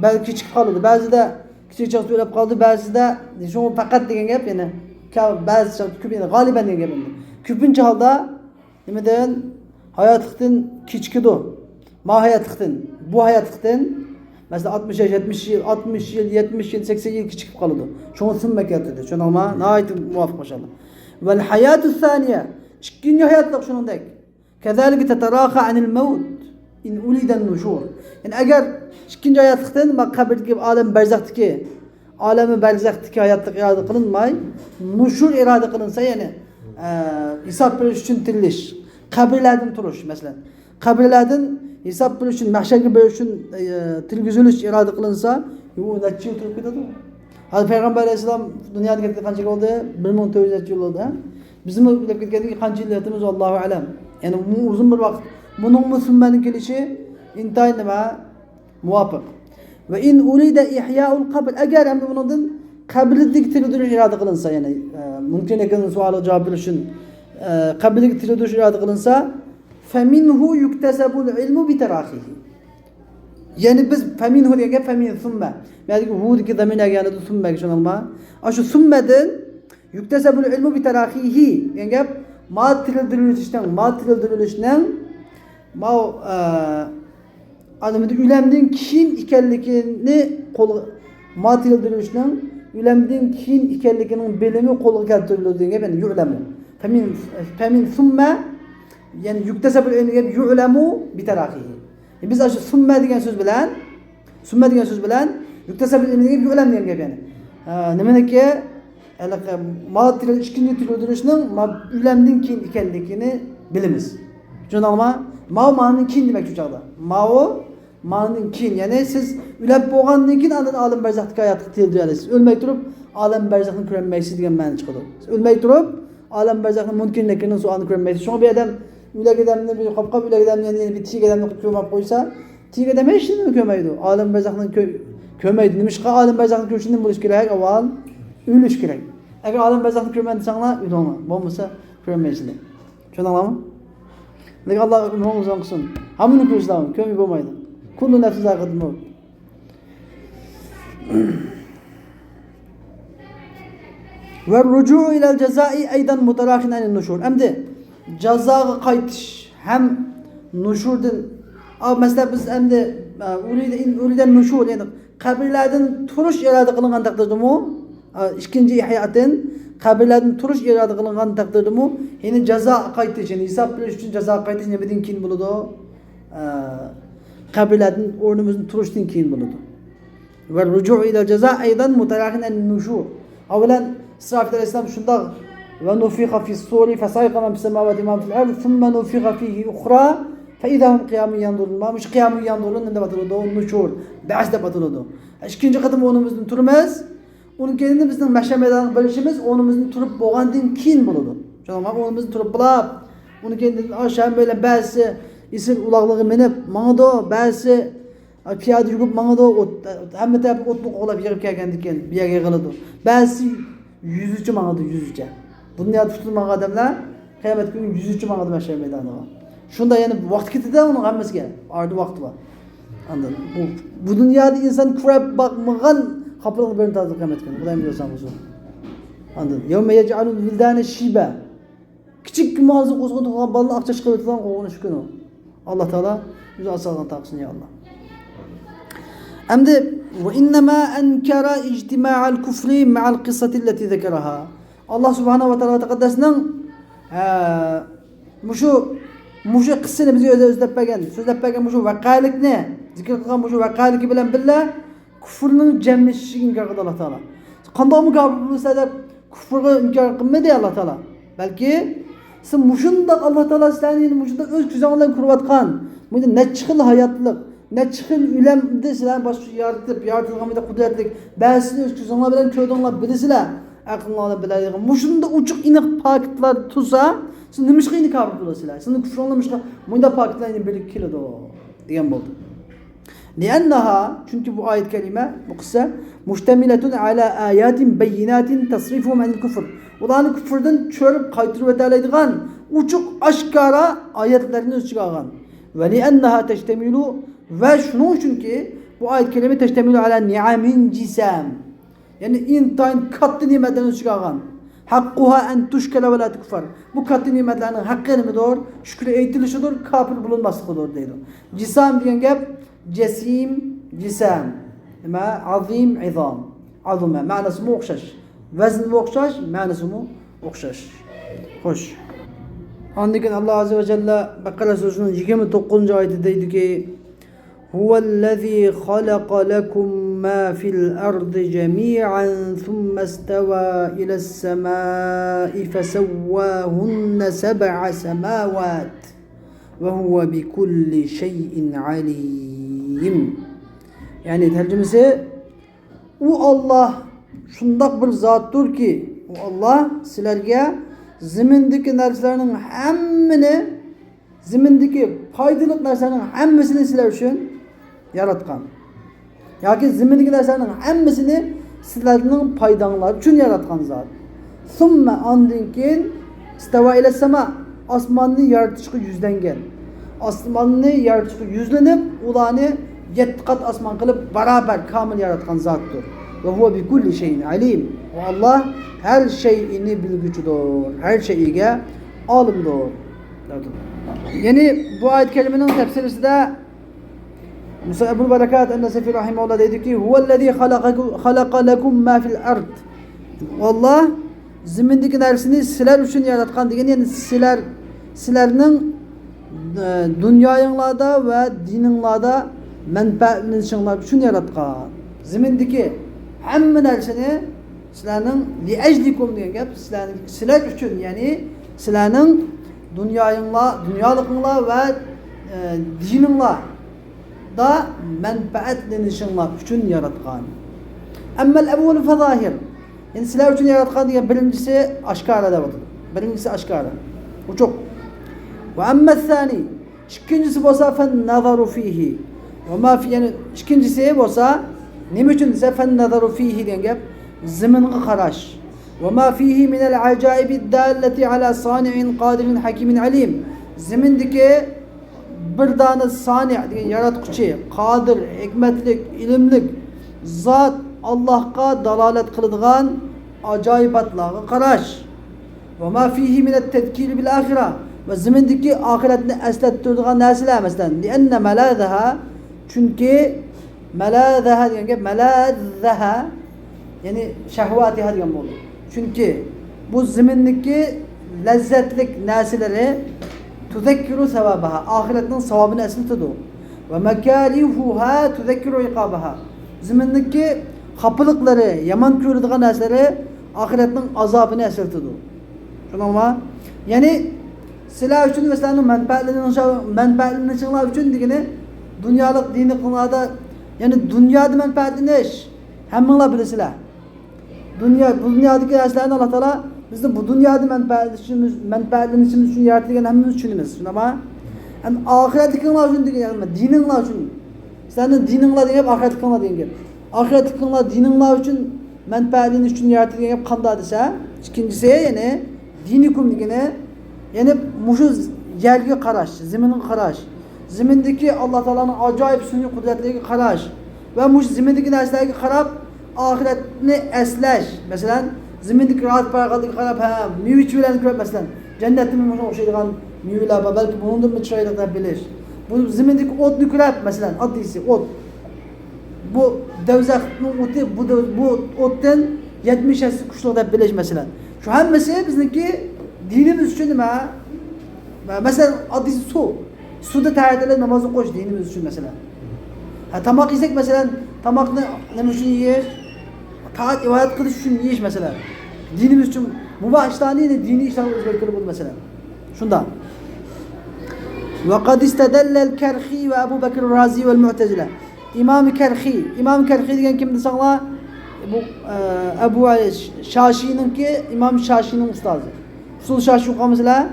بەزى كېچىكىپ قالىدۇ. بەزىدە كىچىك چاغدا ئۆلۈپ قالىدۇ، بەزىدە، شۇڭا پەقەت دېگەن گەپ، يەنى، كە-، بەزى چاغدا كۆپ، يەنى غالىبەن دېگەن گەپ ئەمدى. كۆپىنچە ھالدا نېمىدىن؟ ھاياتلىقتىن كېچىكىدۇ. ما ھاياتلىقتىن، بۇ ھاياتلىقتىن، مەسىلەن، ئاتمىش ياش، يەتمىش يىل، ئاتمىش يىل، يەتمىش يىل، سەكسەن يىل كېچىكىپ قالىدۇ. شۇڭا سۈممە كەلتۈردى. چۈشىنىڭلارمۇ؟ ناھايىتى مۇۋاپىق، ماشائاللا. ۋەل ھاياتۇس سانىيە، ئىككىنچى ھاياتلىق شۇنىڭدەك. كەزالىكە تەتەراخا ئەنىل مەۋت ئىن ئۇرىدەن نۇشۇر. يەنى ئەگەر ئىككىنچى ھاياتلىقتىن، ما قەبرىدىكى ئالەم بەرزەختىكى ئالەمى بەرزەختىكى ھاياتلىق ئىرادە قىلىنماي، نۇشۇر ئىرادە قىلىنسا، يەنى، ئە، ھېساب بېرىش ئۈچۈن تىرىلىش، قەبرىلەردىن تۇرۇش، مەسىلەن، قەبرىلەردىن ھېساب بېرىش ئۈچۈن، مەھشەرگە بېرىش ئۈچۈن، ئە، تىرگۈزۈلۈش ئىرادە قىلىنسا، ئۇ نەچچە يىل تۇرۇپ كېتىدۇ. ھازىر پەيغەمبەر ئەلەيھىسسالام دۇنيادىن كەتكەن قانچە يىل بولدى؟ بىر مىڭ تۆت يۈز نەچچە يىل بولدى، ھە؟ بىزمۇ ئۆلۈپ كەتكەندىن كېيىن قانچە يىل ياتىمىز، ۋاللاھۇ ئەلەم. يەنى ئۇ ئۇزۇن بىر ۋاقىت. بۇنىڭمۇ سۈممەنىڭ كېلىشى ئىنتايىن نېمە؟ مۇۋاپىق. ۋە ئىن ئۇرىدە ئىھيائۇل قەبر، ئەگەر ئەمدى بۇنىڭدىن قەبرىدىكى تىرىلدۈرۈش ئىرادە قىلىنسا، يەنى، ئە، مۇنكىر نەكىرنىڭ سوئالىغا جاۋاب بېرىش ئۈچۈن، ئە، قەبرىدىكى تىرىلدۈرۈش ئىرادە قىلىنسا، فەمىنھۇ يۇكتەسەبۇل ئىلمۇ بىتەراخىھى. يەنى بىز فمنه دېگەن گەپ فمن ثم. مەندىكى ھۇدىكى زامىر نەگە يانىدۇ؟ ثممەگە، چۈشەندىڭلارمۇ؟ ئاشۇ ثممەدىن يكتسب العلم بتراخيه دېگەن گەپ، ما تىرىلدۈرۈلۈشنىڭ، ما تىرىلدۈرۈلۈشنىڭ، ما، ئە، ئادەمدە ئۆلەمدىن كېيىن ئىكەنلىكىنى قول، ما تىرىلدۈرۈلۈشنىڭ ئۆلەمدىن كېيىن ئىكەنلىكىنىڭ بىلىمى قولغا كەلتۈرۈلىدۇ دېگەن گەپ، يەنى يعلم. فمن، فمن ثم، يەنى يكتسب العلم دېگەن يعلم بتراخيه. بىز ئاشۇ ثم دېگەن سۆز بىلەن، ثم دېگەن سۆز بىلەن يكتسب العلم دېگەن يعلم دېگەن گەپ يەنى. ئە، نېمىنىكى؟ ھېلىقى ما تىرىل-، ئىككىنچى تىرىلدۈرۈشنىڭ ما ئۆلەمدىن كېيىن ئىكەنلىكىنى بىلىمىز. چۈشەندىڭلارمۇ؟ ماۋۇ مانىدىن كېيىن دېمەكچى بۇ چاغدا. ماۋۇ مانىدىن كېيىن، يەنى سىز ئۆلۈپ بولغاندىن كېيىن ئاندىن ئالەم بەرزەختىكى ھاياتقا تىرىلدۈرەلەيسىز. ئۆلمەي تۇرۇپ ئالەم بەرزەخنى كۆرەلمەيسىز دېگەن مەنە چىقىدۇ. سىز ئۆلمەي تۇرۇپ ئالەم بەرزەخنى مۇنكىر نەكىرنىڭ سوئالىنى كۆرەلمەيسىز. شۇڭا بىر ئادەم ئۆلەك ئادەمنى، بىر قاپقاپ ئۆلەك ئادەمنى، يەنى، يەنە بىر تىرىك ئادەمنى كۆرمەپ قويسا، تىرىك ئادەم ھېچ نېمىنى كۆرمەيدۇ. ئالەم بەرزەخنى كۆ-، كۆرمەيدۇ. نېمىشقا؟ ئالەم بەرزەخنى كۆرۈش ئۈچۈن نېمە بولۇش كېرەك؟ ئاۋۋال ئۆلۈش كېرەك. ئەگەر ئالەم بەرزەخنى كۆرمەن دېسەڭلار، ئۆلۈڭلار. بولمىسا كۆرەلمەيسىلەر. چۈشەندىڭلارمۇ؟ لېكىن ئاللا ئۆمرىڭىزنى ئۇزۇن قىلسۇن. ھەممىنى كۆرسىڭلار، كۆرمەي بولمايدۇ. كل نفس ذائقة الموت. والرجوع إلى الجزاء أيضا متراخ عن النشور. ئەمدى جازاغا قايتىش ھەم نۇشۇردىن، ئا، مەسىلەن، بىز ئەمدى، ئا، ئۇرىدە، ئۇرىدە نۇشۇر، يەنى قەبرىلەردىن تۇرۇش ئىرادە قىلىنغان تەقدىردىمۇ، ئا، ئىككىنچى ئىھيادىن قەبرىلەردىن تۇرۇش ئىرادە قىلىنغان تەقدىردىمۇ، يەنى جازا قايتىش، يەنى ھېساب بېرىش ئۈچۈن جازا قايتىش نېمىدىن كېيىن بولىدۇ؟ ئا، قەبرىلەردىن ئورنىمىزدىن تۇرۇشتىن كېيىن بولىدۇ. والرجوع إلى الجزاء أيضا متراخ عن النشور. ئەۋۋەلەن ئىسرافىل ئەلەيھىسسالام شۇنداق، ونفخ في الصور فصعق من في السماوات ومن في الأرض ثم نفخ فيه أخرى فإذا هم قيام ينظرون. مانا مۇشۇ قىيامۇ يەنزۇرۇن دەپ ئاتىلىدۇ، نۇشۇر، بەئس دەپ ئاتىلىدۇ. ئىككىنچى قېتىم ئورنىمىزدىن تۇرىمىز. ئۇنىڭ كەينىدىن بىزنىڭ مەھشەر مەيدانىغا بېرىشىمىز ئورنىمىزدىن تۇرۇپ بولغاندىن كېيىن بولىدۇ. شۇڭا ئورنىمىزدىن تۇرۇپ بولۇپ، ئۇنىڭ كەينىدىن ئاشۇ ھەممەيلەن بەزىسى ئېسىل ئۇلاغلىرىغا مىنىپ ماڭىدۇ، بەزىسى پىيادە يۈگۈرۈپ ماڭىدۇ، ئوت، ھەممە تەرەپكە ئوتنى قوغلاپ يىغىپ كەلگەندىن كېيىن بۇ يەرگە يىغىلىدۇ. بەزىسى يۈزىچە ماڭىدۇ، يۈزىچە. بۇ دۇنيادا پۇتىدا ماڭغان ئادەملەر قىيامەت كۈنى يۈزىچە ماڭىدۇ مەھشەر مەيدانىغا. شۇنداق يەنە ۋاقتى كېتىدۇ ئۇنىڭ ھەممىسىگە. ئارىدا ۋاقتى بار. ئاندىن بۇ، بۇ دۇنيادا ئىنسان كۆرۈپ باقمىغان خاپىلىقنىڭ بىرىنى تارتىدۇ قىيامەت كۈنى. خۇدايىم يولسان قىلسۇن. ئاندىن يوم يەجئەلۇل ۋىلدانە شىبا. كىچىك ماڭزا قوزغىتىدىغان بالىلار ئاق چاچ قىلىۋېتىدىغان قورقۇنچ كۈنى. ئاللا تائالا ئۆزى ئاسرايدىغان تاقىسىنى يا ئاللا. ئەمدى، وإنما أنكر اجتماع الكفر مع القصة التي ذكرها. ئاللا سۇبھانەھۇ ۋە تائالا تەقەددەسنىڭ، ئە، مۇشۇ، مۇشۇ قىسسىنى بىزگە ئۆزى سۆزلەپ بەرگەن، سۆزلەپ بەرگەن مۇشۇ ۋەقەلىكنى، زىكىر قىلغان مۇشۇ ۋەقەلىكى بىلەن بىللە، كۇفرنىڭ جەملىشىشىگە ئىنكار قىلدى ئاللا تائالا. قانداقمۇ كاپىر بولىسىلەر دەپ كۇفرغا ئىنكار قىلمىدى ئاللا تائالا. بەلكى سىز مۇشۇنداق ئاللا تائالا سىلەرنى مۇشۇنداق ئۆز كۆزۈڭ بىلەن كۆرۈۋاتقان، مۇشۇنداق نەچچە خىل ھاياتلىق، نەچچە خىل ئۆلەمدە سىلەرنى باشقا يارىتىپ، يارىتىلغان بىر قۇدرەتلىك، بەزىسىنى ئۆز كۆزۈڭلار بىلەن كۆردۈڭلار، بىلىسىلەر، ئەقلىڭلار بىلەن بىلەلىگەن. مۇشۇنداق ئوچۇق ئېنىق پاكىتلار تۇرسا، سىز نېمىشقا ئەمدى كاپىر بولىسىلەر؟ سىزنىڭ كۇفرۇڭلار نېمىشقا مۇنداق پاكىتلار ئەمدى بىرگە كېلىدۇ؟ دېگەن بولدى. لأنها، چۈنكى بۇ ئايەت كەرىمە، بۇ قىسسە، مشتملة على آيات بينات تصرفهم عن الكفر. ئۇلارنى كۇفردىن چۆرۈپ قايتۇرۇۋېتەلەيدىغان ئوچۇق ئاشكارا ئايەتلەرنى ئۆز ئىچىگە ئالغان. ولأنها تشتمل، ۋە شۇنىڭ ئۈچۈنكى بۇ ئايەت كەرىمە تشتمل على نعم جسام. يەنى ئىنتايىن كاتتا نېمەتلەرنى ئۆز ئىچىگە ئالغان. حقها أن تشكر ولا تكفر. بۇ كاتتا نېمەتلەرنىڭ ھەققى نېمىدۇر؟ شۈكرى ئېيتىلىشىدۇر، كاپىر بولۇنماسلىقىدۇر دەيدۇ. جسام دېگەن گەپ جسيم، جسام. نېمە؟ عظيم، عظام. عظمة. مەنىسىمۇ ئوخشاش. ۋەزنىمۇ ئوخشاش، مەنىسىمۇ ئوخشاش. خوش. ئاندىن كېيىن ئاللا ئەززە ۋە جەللە بەقەرە سۈرىسىنىڭ يىگىرمە توققۇزىنچى ئايىتىدە دەيدۇكى، هو الذي خلق لكم ما في الأرض جميعا ثم استوى إلى السماء فسواهن سبع سماوات وهو بكل شيء عليم. يەنى تەرجىمىسى، ئۇ ئاللا شۇنداق بىر زاتتۇركى، ئۇ ئاللا سىلەرگە زېمىندىكى نەرسىلەرنىڭ ھەممىنى، زېمىندىكى پايدىلىق نەرسىلەرنىڭ ھەممىسىنى سىلەر ئۈچۈن ياراتقان. ياكى زېمىندىكى نەرسىلەرنىڭ ھەممىسىنى سىلەرنىڭ پايداڭلار ئۈچۈن ياراتقان زات. ثم، ئاندىن كېيىن، استوى إلى السماء، ئاسماننى يارىتىشقا يۈزلەنگەن. ئاسماننى يارىتىشقا يۈزلىنىپ، ئۇلارنى يەتتە قات ئاسمان قىلىپ، باراۋەر كامىل ياراتقان زاتتۇر. ۋە ھۇۋە بىكۇللى شەيئىن ئەلىم. ئۇ ئاللا ھەر شەيئىنى بىلگۈچىدۇر، ھەر شەيئىگە ئالىمدۇر. يەنى بۇ ئايەت كەرىمىنىڭ تەپسىرىسىدە مۇسا ئەبۇل بەرەكات ئەن-نەسەفى رەھىمەھۇللا دەيدۇكى، ھۇۋەللەزى خەلەقەكۇم، خەلەقە لەكۇم ما فىل ئەرد. ئۇ ئاللا زېمىندىكى نەرسىنى سىلەر ئۈچۈن ياراتقان دېگەن، يەنى سىلەر، سىلەرنىڭ، ئە، دۇنيايىڭلاردا ۋە دىنىڭلاردا مەنپەئەتلىنىشىڭلار ئۈچۈن ياراتقان. زېمىندىكى ھەممە نەرسىنى سىلەرنىڭ لىئەجلىكۇم دېگەن گەپ، سىلەر، سىلەر ئۈچۈن، يەنى سىلەرنىڭ دۇنيايىڭلار، دۇنيالىقىڭلار ۋە، ئە، دىنىڭلار دا مەنپەئەتلىنىشىڭلار ئۈچۈن ياراتقان. ئەممەل ئەۋۋەلۇ فەزاھىر. يەنى سىلەر ئۈچۈن ياراتقان دېگەن بىرىنچىسى ئاشكارا دەۋاتىدۇ. بىرىنچىسى ئاشكارا. ئوچۇق. ۋە ئەممەسسانى. ئىككىنچىسى بولسا فەننەزەرۇ فىھى. ۋە ما فى-، يەنى ئىككىنچىسى بولسا نېمە ئۈچۈن دېسە، فەننەزەرۇ فىھى دېگەن گەپ زېمىنغا قاراش. ۋە ما فىھى مىنەل ئەجائىبىد داللەتى ئالا سانىئىن قادىرىن ھەكىمىن ئەلىم. زېمىندىكى بىر دانە سانىئ دېگەن ياراتقۇچى، قادىر، ھېكمەتلىك، ئىلىملىك زات ئاللاھقا دالالەت قىلىدىغان ئاجايىباتلارغا قاراش. ۋە ما فىھى مىنەت تەزكىرى بىل ئاخىرە. ۋە زېمىندىكى ئاخىرەتنى ئەسلەتتۈرىدىغان نەرسىلەر، مەسىلەن، لىئەننە مەلاذەھا، چۈنكى مەلاذەھا دېگەن گەپ، مەلاذەھا، يەنى شەھۋاتىھا دېگەن بولدى. چۈنكى بۇ زېمىندىكى لەززەتلىك نەرسىلىرى تۇزەككىرۇ سەۋابەھا، ئاخىرەتنىڭ ساۋابىنى ئەسلىتىدۇ. ۋە مەكارىھۇھا تۇزەككىرۇ ئىقابەھا، زېمىندىكى خاپىلىقلىرى، يامان كۆرىدىغان نەرسىلىرى ئاخىرەتنىڭ ئازابىنى ئەسلىتىدۇ. شۇنىڭما؟ يەنى سىلەر ئۈچۈن ۋە سىلەرنىڭ مەنپەئەتلىنىشىڭ-، مەنپەئەتلىنىشىڭلار ئۈچۈن دېگىنى، دۇنيالىق دىنىي قىلغاندا، يەنى دۇنيادا مەنپەئەتلىنىش، ھەممىڭلار بىلىسىلەر. دۇنيا، بۇ دۇنيادىكى نەرسىلەرنى ئاللا تائالا بىزنى بۇ دۇنيادا مەنپەئەتلىنىشىمىز، مەنپەئەتلىنىشىمىز ئۈچۈن يارىتىلگەن، ھەممىمىز چۈشىنىمىز. شۇنداقما؟ ئەمدى ئاخىرەتلىكىڭلار ئۈچۈن دېگەن، يەنى دىنىڭلار ئۈچۈن. سىلەرنىڭ دىنىڭلار دېگەن گەپ، ئاخىرەتلىكىڭلار دېگەن گەپ. ئاخىرەتلىكىڭلار دىنىڭلار ئۈچۈن مەنپەئەتلىنىش ئۈچۈن يارىتىلگەن گەپ قانداق دېسە، ئىككىنچىسى، يەنى دىنىكۇم دېگىنى، يەنى مۇشۇ يەرگە قاراش، زېمىنغا قاراش. زېمىندىكى ئاللا تائالانىڭ ئاجايىپ سۈنئىي قۇدرەتلىرىگە قاراش ۋە مۇشۇ زېمىندىكى نەرسىلەرگە قاراپ ئاخىرەتنى ئەسلەش. مەسىلەن، زېمىندىكى راھەت-پاراغەتلىككە قاراپ، ھە، مېۋە-چېۋىلەرنى كۆرۈپ، مەسىلەن، جەننەتتىمۇ مۇشۇنىڭغا ئوخشايدىغان مېۋىلەر بار، بەلكى بۇنىڭدىنمۇ چىرايلىق دەپ بىلىش. بۇ زېمىندىكى ئوتنى كۆرۈپ، مەسىلەن، ئاددىيسى ئوت. بۇ دوزاخنىڭ ئوتى، بۇ دو-، بۇ ئوتتىن يەتمىش ھەسسە كۈچلۈك دەپ بىلىش، مەسىلەن. شۇ ھەممىسى بىزنىڭكى دىنىمىز ئۈچۈن نېمە؟ مە-، مەسىلەن، ئاددىيسى سۇ. سۇدا تەھەرەت ئېلىپ ناماز ئوقۇش دىنىمىز ئۈچۈن، مەسىلەن. ھە، تاماق يېسەك، مەسىلەن، تاماقنى نېمە ئۈچۈن يېيىش؟ تائەت ئىبادەت قىلىش ئۈچۈن يېيىش، مەسىلەن. دىنىمىز ئۈچۈن مۇباھ ئىشلارنى يەنە دىنىي ئىشلارغا ئۆزگەرتكىلى بولىدۇ، مەسىلەن. شۇنداق. وقد استدل الكرخي وأبو بكر الرازي والمعتزلة. ئىمام كەرخى. ئىمام كەرخى دېگەن كىم دېسەڭلار، بۇ، ئە، ئەبۇ ئەلى شاشىنىڭكى، ئىمام شاشىنىڭ ئۇستازى. ئۇسۇل شاشى ئوقۇغانمىسىلەر؟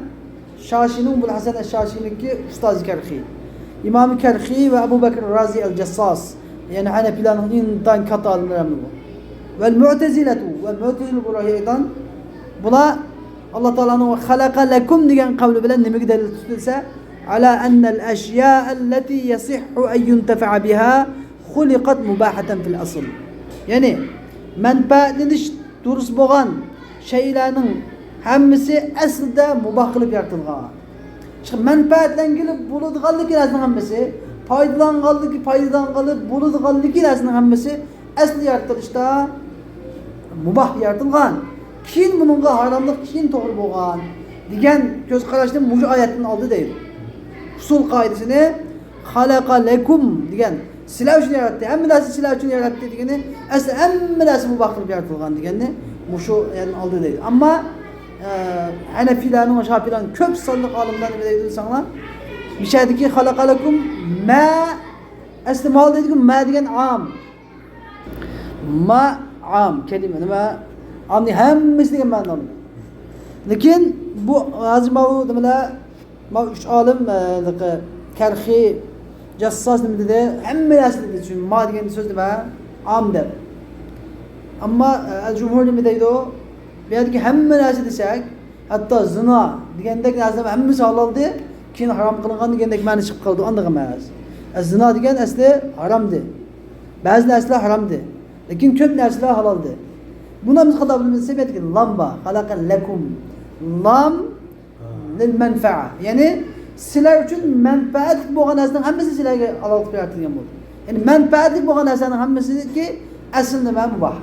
شاشىنىڭ، ئەبۇل ھەسەن ئەش-شاشىنىڭكى ئۇستازى كەرخى. ئىمام كەرخى ۋە ئەبۇ بەكر رازى ئەل جەسساس. يەنى ھەنەفىيلارنىڭ ئىنتايىن كاتتا ئالىملىرى بۇ. ۋەل مۇئتەزىلەتۇ ۋە مۇئتەزىلە بۇلار ئەيضان. بۇلار ئاللا تائالانىڭ خەلەقە لەكۇم دېگەن قەۋلى بىلەن نېمىگە دەلىل تۇتۇلسا، على أن الأشياء التي يصح أن ينتفع بها خلقت مباحة في الأصل. يەنى مەنپەئەتلىنىش دۇرۇس بولغان شەيئىلەرنىڭ ھەممىسى ئەسلىدە مۇباھ قىلىپ يارىتىلغان. مەنپەئەتلەنگىلى بولىدىغانلىكى نەرسىنىڭ ھەممىسى، پايدىلانغانلىكى، پايدىلانغىلى بولىدىغانلىكى نەرسىنىڭ ھەممىسى ئەسلى يارىتىلىشتا مۇباھ يارىتىلغان. كېيىن بۇنىڭغا ھاراملىق كېيىن توغرا بولغان دېگەن كۆز قاراشنى مۇشۇ ئايەتتىن ئالدى دەيدۇ. ئۇسۇل قائىدىسىنى خەلەقە لەكۇم دېگەن، سىلەر ئۈچۈن ياراتتى، ھەممە نەرسە سىلەر ئۈچۈن ياراتتى دېگىنى، ئەسلى ھەممە نەرسە مۇباھ قىلىپ يارىتىلغان دېگەننى مۇشۇ يەردىن ئالدى دەيدۇ. ئەمما، ئە، ھەنەفىيلەرنىڭ ۋە شاپىئىلەرنىڭ كۆپ سانلىق ئالىملار نېمە دەيدۇ دېسەڭلار، مۇشۇ يەردىكى خەلەقە لەكۇم مە، ئەسلى مال دەيدىغۇ، مە دېگەن ئام. ما ئام، كەلىمە نېمە؟ ئامنى ھەممىسى دېگەن مەنىدە ئالىدۇ. لېكىن بۇ ھازىر ماۋۇ نېمىلەر، ما ئۈچ ئالىم، ئە، كەرخى، جاسساس نېمە دېدى؟ ھەممە نەرسە دېدى. چۈنكى ما دېگەن سۆز نېمە؟ ئام دەپ. ئەمما، ئە، ئەل جۇمھۇر نېمە دەيدۇ؟ بۇ يەردىكى ھەممە نەرسە دېسەك، ھەتتا زىنا دېگەندەك نەرسىلەر ھەممىسى ھالالدى، كېيىن ھارام قىلىنغان دېگەندەك مەنە چىقىپ قالىدۇ، ئانداق ئەمەس. زىنا دېگەن ئەسلى ھارامدى. بەزى نەرسىلەر ھارامدى. لېكىن كۆپ نەرسىلەر ھالالدى. بۇنى بىز قانداق بىلىمىز دېسە، بۇ يەردىكى لام بار. خەلەقە لەكۇم. لام لىل مەنپەئە. يەنى سىلەر ئۈچۈن مەنپەئەتلىك بولغان نەرسىنىڭ ھەممىسى سىلەرگە ھالال قىلىپ يارىتىلگەن بولدى. يەنى مەنپەئەتلىك بولغان نەرسىلەرنىڭ ھەممىسىدىكى ئەسلى نېمە؟ مۇباھ.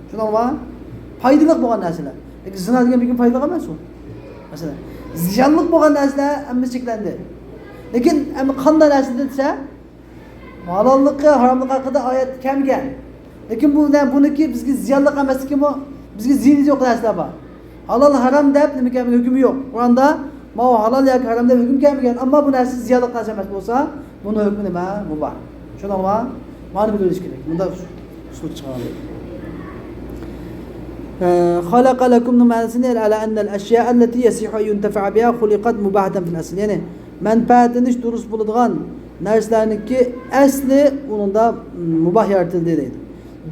چۈشەندىڭلارمۇ؟ پايدىلىق بولغان نەرسىلەر. لېكىن زىنا دېگەن بىر كۈن پايدىلىق ئەمەس ئۇ. مەسىلەن، زىيانلىق بولغان نەرسىلەر ھەممىسى چەكلەندى. لېكىن ئەمما قانداق نەرسە دېسە، ھالاللىقى، ھاراملىقى ھەققىدە ئايەت كەلمىگەن. لېكىن بۇ، بۇنىڭكى بىزگە زىيانلىق ئەمەسلىكىمۇ، بىزگە زىيىنى يوق نەرسىلەر بار. ھالال، ھارام دەپ نېمە كەلمىگەن، ھۆكمى يوق. قۇرئاندا ماۋۇ ھالال ياكى ھارام دەپ ھۆكۈم كەلمىگەن. ئەمما بۇ نەرسە زىيانلىق نەرسە ئەمەس بولسا، بۇنىڭ ھۆكمى نېمە؟ مۇباھ. چۈشەندىڭلارمۇ؟ مانا بىلىۋېلىش كېرەك. مۇنداق ئۇسۇل چىقىرىلدى. خەلەقە لەكۇمنىڭ مەنىسىنى، ئەلا ئەننەل ئەشيائەللەتى يەسىھھۇ ئەن يۇنتەفەئە بىھا خۇلىقەت مۇباھەتەن فىل ئەسل. يەنى مەنپەئەتلىنىش دۇرۇس بولىدىغان نەرسىلەرنىڭكى ئەسلى ئۇنىڭدا مۇباھ يارىتىلدى دەيدۇ.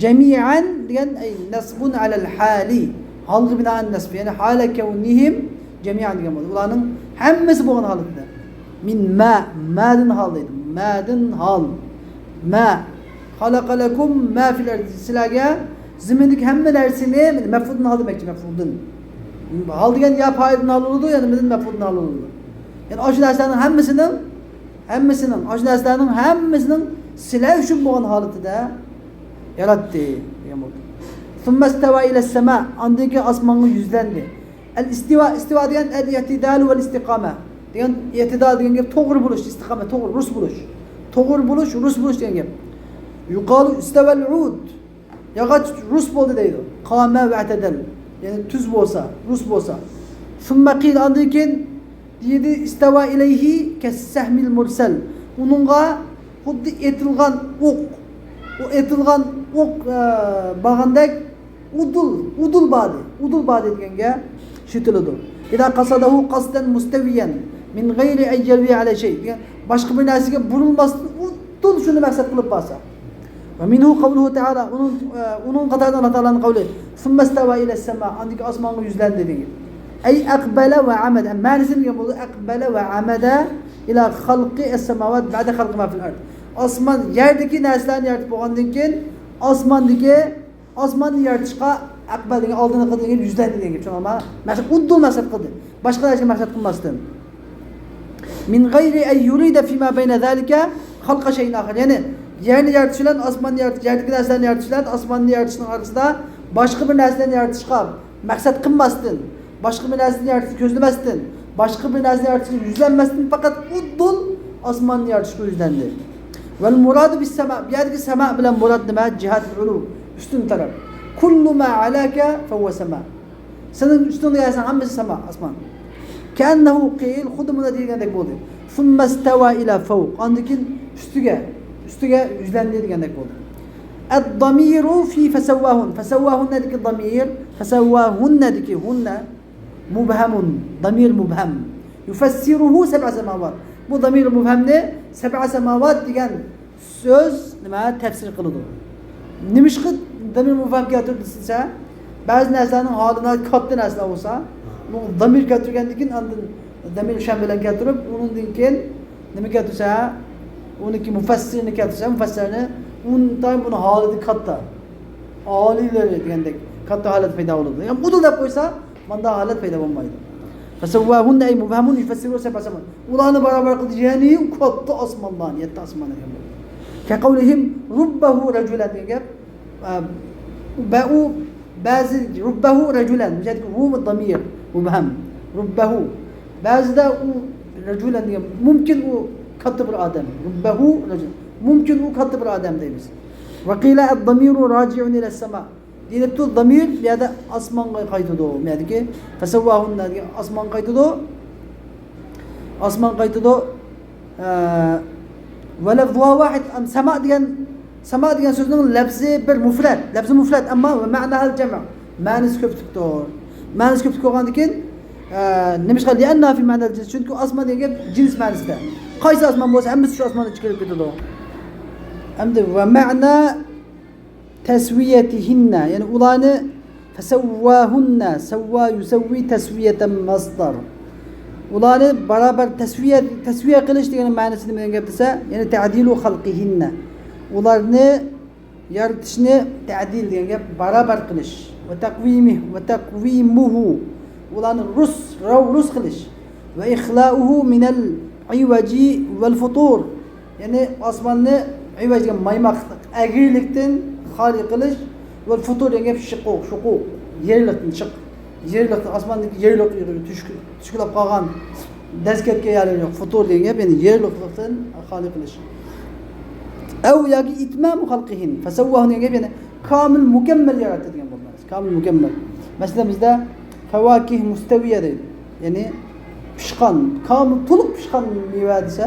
جەمىئەن دېگەن، ئەي نەسبۇن ئەلەل ھالى. ھالغا بىنائەن نەسب. يەنى ھالە كەۋنىھىم جەمىئەن دېگەن بولدى. ئۇلارنىڭ ھەممىسى بولغان ھالىتىدە. مىن مە، مەدىن ھال دەيدۇ. مەدىن ھال. مە. خەلەقە لەكۇم مە فىل ئەرزى. سىلەرگە زېمىندىكى ھەممە نەرسىنى، مەفئۇلدىن ھال دېمەكچى، مەفئۇلدىن. ھال دېگەن يا پائىلدىن ھال بولىدۇ، يا نېمىدىن، مەفئۇلدىن ھال بولىدۇ. يەنى ئاشۇ نەرسىلەرنىڭ ھەممىسىنىڭ، ھەممىسىنىڭ، ئاشۇ نەرسىلەرنىڭ ھەممىسىنىڭ سىلەر ئۈچۈن بولغان ھالىتىدە ياراتتى دېگەن بولدى. ثم استوى إلى السماء. ئاندىن كېيىن ئاسمانغا يۈزلەندى. ئەل ئىستىۋا، ئىستىۋا دېگەن ئەل ئىئتىدال ۋەل ئىستىقامە دېگەن، ئىئتىدال دېگەن گەپ توغرا بولۇش، ئىستىقامە توغرا، رۇس بولۇش. توغرا بولۇش، رۇس بولۇش دېگەن گەپ. يۇقالۇ ئىستەۋەل ئۇد. ياغاچ رۇس بولدى دەيدۇ. قامە ۋەئتەدەل. يەنى تۈز بولسا، رۇس بولسا. ثم قيل، ئاندىن كېيىن دېدى، استوى إليه كالسهم المرسل. ئۇنىڭغا خۇددى ئېتىلغان ئوق، ئۇ ئېتىلغان ئوق، ئە، بارغاندەك ئۇدۇل، ئۇدۇل باردى. ئۇدۇل باردى دېگەنگە ئىشلىتىلىدۇ. إذا قصده قصدا مستويا من غير أن يلوي عليه شيء دېگەن، باشقا بىر نەرسىگە بۇرۇلماستىن ئۇدۇل شۇنى مەقسەت قىلىپ بارسا. ومنه قوله تعالى، ئۇنىڭ، ئە، ئۇنىڭ قاتارىدا ئاللا تائالانىڭ قەۋلى، ثم استوى إلى السماء، ئاندىن كېيىن ئاسمانغا يۈزلەندى دېگەن. أي أقبل وعمد، مەنىسى دېگەن بولدى، أقبل وعمد إلى خلق السماوات بعد خلق ما في الأرض. ئاسمان، يەردىكى نەرسىلەرنى يارىتىپ بولغاندىن كېيىن، ئاسماندىكى، ئاسماننى يارىتىشقا ئەقبەل دېگەن، ئالدىنقى دېگەن يۈزلەندى دېگەن گەپ. چۈشەندىڭلارمۇ؟ مەقسەت ئۇدۇل مەقسەت قىلدى. باشقا نەرسىگە مەقسەت قىلماستىن. من غير أن يريد فيما بين ذلك خلق شيء آخر. يەنى يەرنى يارىتىش بىلەن ئاسماننى يارىتىش، يەردىكى نەرسىلەرنى يارىتىش بىلەن ئاسماننى يارىتىشنىڭ ئارىسىدا باشقا بىر نەرسىلەرنى يارىتىشقا مەقسەت قىلماستىن، باشقا بىر نەرسىنى يارىتىشنى كۆزلىمەستىن، باشقا بىر نەرسىنى يارىتىشقا يۈزلەنمەستىن، پەقەت ئۇدۇل ئاسماننى يارىتىشقا يۈزلەندى. والمراد بالسماء، بۇ يەردىكى سەما بىلەن مۇراد نېمە؟ جىھەتۇل ئۇلۇ، ئۈستۈن تەرەپ. كل ما علاك فهو سماء. سېنىڭ ئۈستۈڭدە يەرسەن ھەممىسى ساما، ئاسمان. كأنه قيل، خۇددى مۇنداق دېگەندەك بولدى. ثم استوى إلى فوق. ئاندىن كېيىن ئۈستىگە، ئۈستىگە يۈزلەندى دېگەندەك بولدى. الضمير في فسواهن. فسواهندىكى ضمير، فسواهندىكى هن مبهم. ضمير مبهم. يفسره سبع سماوات. بۇ ضمير مبهمنى سبع سماوات دېگەن سۆز نېمە؟ تەپسىر قىلىدۇ. نېمىشقا دەمىر مۇبھەم كەلتۈردى دېسە، بەزى نەرسىلەرنىڭ ھالى ناھايىتى كاتتا نەرسىلەر بولسا، بۇ دەمىر كەلتۈرگەندىن كېيىن، ئاندىن دەمىر شەم بىلەن كەلتۈرۈپ، ئۇنىڭدىن كېيىن نېمە كەلتۈرسە، ئۇنىڭكى مۇفەسسىرىنى كەلتۈرسە، مۇفەسسىرنى ئۇنتاي بۇنى ھالىدە كاتتا، ئالىيلىرى دېگەندەك كاتتا ھالەت پەيدا بولىدۇ. يەنى ئۇدۇل دەپ قويسا، مانداق ھالەت پەيدا بولمايدۇ. فسواهن أي مبهم يفسره سبع سماوات. ئۇلارنى بارابەر قىلدى، يەنى كاتتا ئاسمانلارنى، يەتتە ئاسماننى دېگەن بولدى. كقولهم ربه رجلا دېگەن گەپ. ئە، بە-، ئۇ بەزى ربه رجلا، بۇ يەردىكى ھۇ ضمير مبهم. ربه. بەزىدە ئۇ رجلا دېگەن، مۇمكىن ئۇ كاتتا بىر ئادەم. ربه رجلا. مۇمكىن ئۇ كاتتا بىر ئادەم دەيمىز. وقيل الضمير راجع إلى السماء. دېيىلىپتۇ، ضمير بۇ يەردە ئاسمانغا قايتىدۇ. بۇ يەردىكى فسواهن دېگەن ئاسمانغا قايتىدۇ. ئاسمانغا قايتىدۇ. ئە، ولفظها واحد. ئەم، سەما دېگەن، سەما دېگەن سۆزنىڭ لەپزى بىر مۇفرەت. لەپزى مۇفرەت، ئەمما ومعناها الجمع. مەنىسى كۆپلۈكتۇر. مەنىسى كۆپلۈك بولغاندىن كېيىن، ئە، نېمىشقا؟ لأنها في معنى الجنس. چۈنكى ئاسمان دېگەن گەپ جىنس مەنىسىدە. قايسى ئاسمان بولسا، ھەممىسى شۇ ئاسمانغا كىرىپ كېتىدۇ. ئەمدى ومعنى تسويتهن، يەنى ئۇلارنى فسواهن، سوى يسوي تسوية مصدر. ئۇلارنى بارابەر تەسۋىيە، تەسۋىيە قىلىش دېگەن مەنىسى نېمە دېگەن گەپ دېسە، يەنى تەدىلۇ خەلقىھىننە. ئۇلارنى يارىتىشنى تەدىل دېگەن گەپ، بارابەر قىلىش. ۋە تەقۋىمى، ۋە تەقۋىمۇھۇ. ئۇلارنى رۇس، راۋ رۇس قىلىش. ۋە ئىخلائۇھۇ مىنەل ئىۋەجى ۋەل فۇتۇر. يەنى ئاسماننى ئىۋەج دېگەن مايماقلىق، ئەگرىلىكتىن خالىي قىلىش. ۋەل فۇتۇر دېگەن گەپ شىقۇق، شۇقۇق، يېرىلىقتىن شىق. يېرىلىقتىن، ئاسماندىكى يېرىلىق، تۈشۈك-، تۈشۈكلەپ قالغان، دەز كەتكەن يەرلىرى يوق. فۇتۇر دېگەن گەپ، يەنى يېرىلىقلىقتىن خالىي قىلىش. ئەۋ ياكى ئىتمامۇ خەلقىھىم فەسەۋۋاھۇ دېگەن گەپ، يەنى كامىل، مۇكەممەل ياراتتى دېگەن بولىدۇ. كامىل، مۇكەممەل. مەسىلەن، بىزدە فەۋاكىھ مۇستەۋىيە دەيدۇ. يەنى پىشقان، كامىل، تولۇق پىشقان مېۋە دېسە،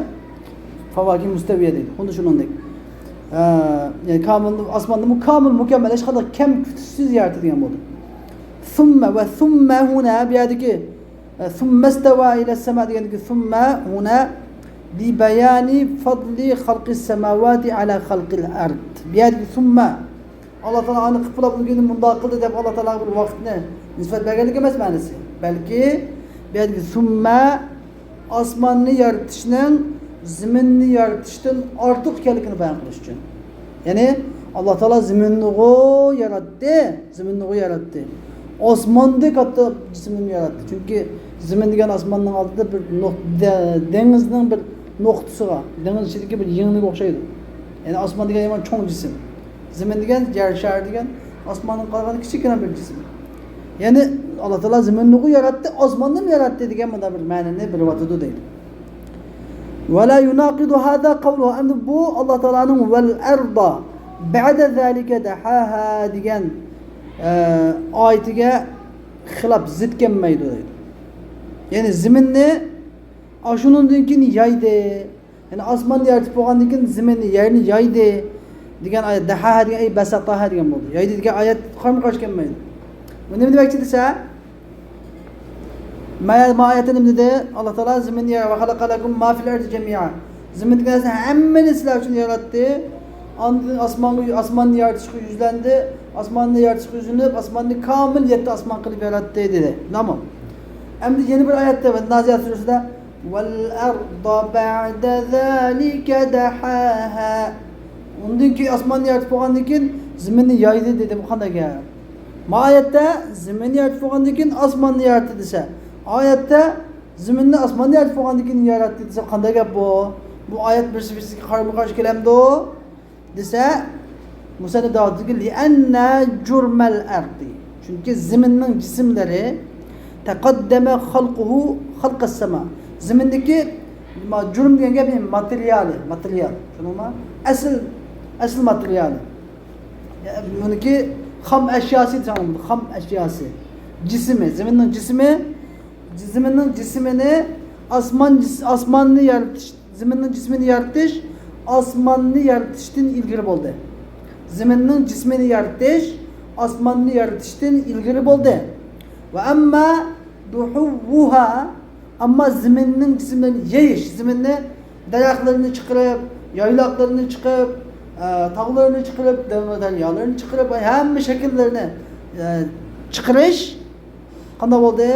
فەۋاكىھ مۇستەۋىيە دەيدۇ. خۇددى شۇنىڭدەك. ئە، يەنى كامىل، ئاسماندىمۇ كامىل، مۇكەممەل، ھېچقانداق كەم كۈتۈشسىز ياراتتى دېگەن بولىدۇ. ثم، ۋە ثم ھۇنا، بۇ يەردىكى، ئە، ثم استوى إلى السماء دېگەندىكى ثم ھۇنا لبيان فضل خلق السماوات على خلق الأرض. بۇ يەردىكى ثم، ئاللا تائالا ئاندىن قىپلىلاپ ئۇنىڭ كېيىن مۇنداق قىلدى دەپ ئاللا تائالاغا بىر ۋاقىتنى نىسبەت بەرگەنلىك ئەمەس مەنىسى. بەلكى بۇ يەردىكى ثم ئاسماننى يارىتىشنىڭ زېمىننى يارىتىشتىن ئارتۇق ئىكەنلىكىنى بايان قىلىش ئۈچۈن. يەنى ئاللا تائالا زېمىننىغۇ ياراتتى، زېمىننىغۇ ياراتتى. ئاسماندەك كاتتا جىسىمنى ياراتتى. چۈنكى زېمىن دېگەن ئاسماننىڭ ئالدىدا بىر نۇق-، دە-، دېڭىزنىڭ بىر نۇقتىسىغا، دېڭىز ئىچىدىكى بىر يىڭنىگە ئوخشايدۇ. يەنى ئاسمان دېگەن يامان چوڭ جىسىم. زېمىن دېگەن يەر شارى دېگەن ئاسماننىڭ قالغان كىچىككىنە بىر جىسىم. يەنى ئاللا تائالا زېمىننىغۇ ياراتتى، ئاسماننىمۇ ياراتتى دېگەن مۇنداق بىر مەنىنى بېرىۋاتىدۇ دەيدۇ. ولا يناقض هذا قوله. ئەمدى بۇ ئاللا تائالانىڭ ۋەل ئەرضە بەئدە زالىكە دەھاھا دېگەن، ئە، ئايىتىگە خىلاپ، زىت كەلمەيدۇ دەيدۇ. يەنى زېمىننى ئاشۇنىڭدىن كېيىن يايدى. يەنى ئاسماننى يارىتىپ بولغاندىن كېيىن زېمىننى، يەرنى يايدى دېگەن ئايەت، دەھاھا دېگەن، ئەي بەسەتاھا دېگەن بولدى. يايدى دېگەن ئايەت قارمۇ قارشى كەلمەيدۇ. بۇ نېمە دېمەكچى دېسە، ما، ما ئايەتتە نېمە دېدى؟ ئاللا تائالا زېمىننى يا-، ۋە خەلەقە لەكۇم ما فىل ئەردى جەمىئا. زېمىندىكى نەرسىنى ھەممىنى سىلەر ئۈچۈن ياراتتى. ئاندىن ئاسمانغا، ئاسماننى يارىتىشقا يۈزلەندى. ئاسماننى يارىتىشقا يۈزلىنىپ، ئاسماننى كامىل يەتتە ئاسمان قىلىپ ياراتتى دېدى. دەمۇ. ئەمدى يەنە بىر ئايەتتە، نازىئات سۈرىسىدە، ۋەل ئەرضە بەئدە زالىكە دەھاھا. ئۇندىن كېيىن ئاسماننى يارىتىپ بولغاندىن كېيىن زېمىننى يايدى دېدى. بۇ قانداق گەپ؟ ما ئايەتتە زېمىننى يارىتىپ بولغاندىن كېيىن ئاسماننى ياراتتى دېسە، ئايەتتە زېمىننى ئاسماننى يارىتىپ بولغاندىن كېيىن ياراتتى دېسە قانداق گەپ بۇ؟ بۇ ئايەت بىرسى بىرسىگە قارمۇ قارشى كېلەمدۇ دېسە، مۇسەننىپ داۋامىدىكى لىئەننە جۇرمەل ئەردى. چۈنكى زېمىننىڭ جىسىملىرى تەقەددەمە خەلقۇھۇ خەلقەس سەما. زېمىندىكى ما-، جۇرم دېگەن گەپ ماتېرىيالى، ماتېرىيال. شۇنىڭمۇ؟ ئەسل، ئەسل ماتېرىيالى. يا، بۇنىڭكى خام ئەشياسى دېسەڭ بولىدۇ، خام ئەشياسى. جىسىمى، زېمىننىڭ جىسىمى، زېمىننىڭ جىسمىنى ئاسمان جىس-، ئاسماننى يارىتىش، زېمىننىڭ جىسمىنى يارىتىش ئاسماننى يارىتىشتىن ئىلگىرى بولدى. زېمىننىڭ جىسمىنى يارىتىش ئاسماننى يارىتىشتىن ئىلگىرى بولدى. ۋە ئەمما دۇھۇۋۋۇھا، ئەمما زېمىننىڭ جىسىملىرىنى يېيىش، زېمىننى دەرەخلىرىنى چىقىرىپ، يايلاقلىرىنى چىقىرىپ، ئە، تاغلىرىنى چىقىرىپ، دەريالىرىنى چىقىرىپ، ھەممە شەكىللىرىنى، ئە، چىقىرىش قانداق بولدى؟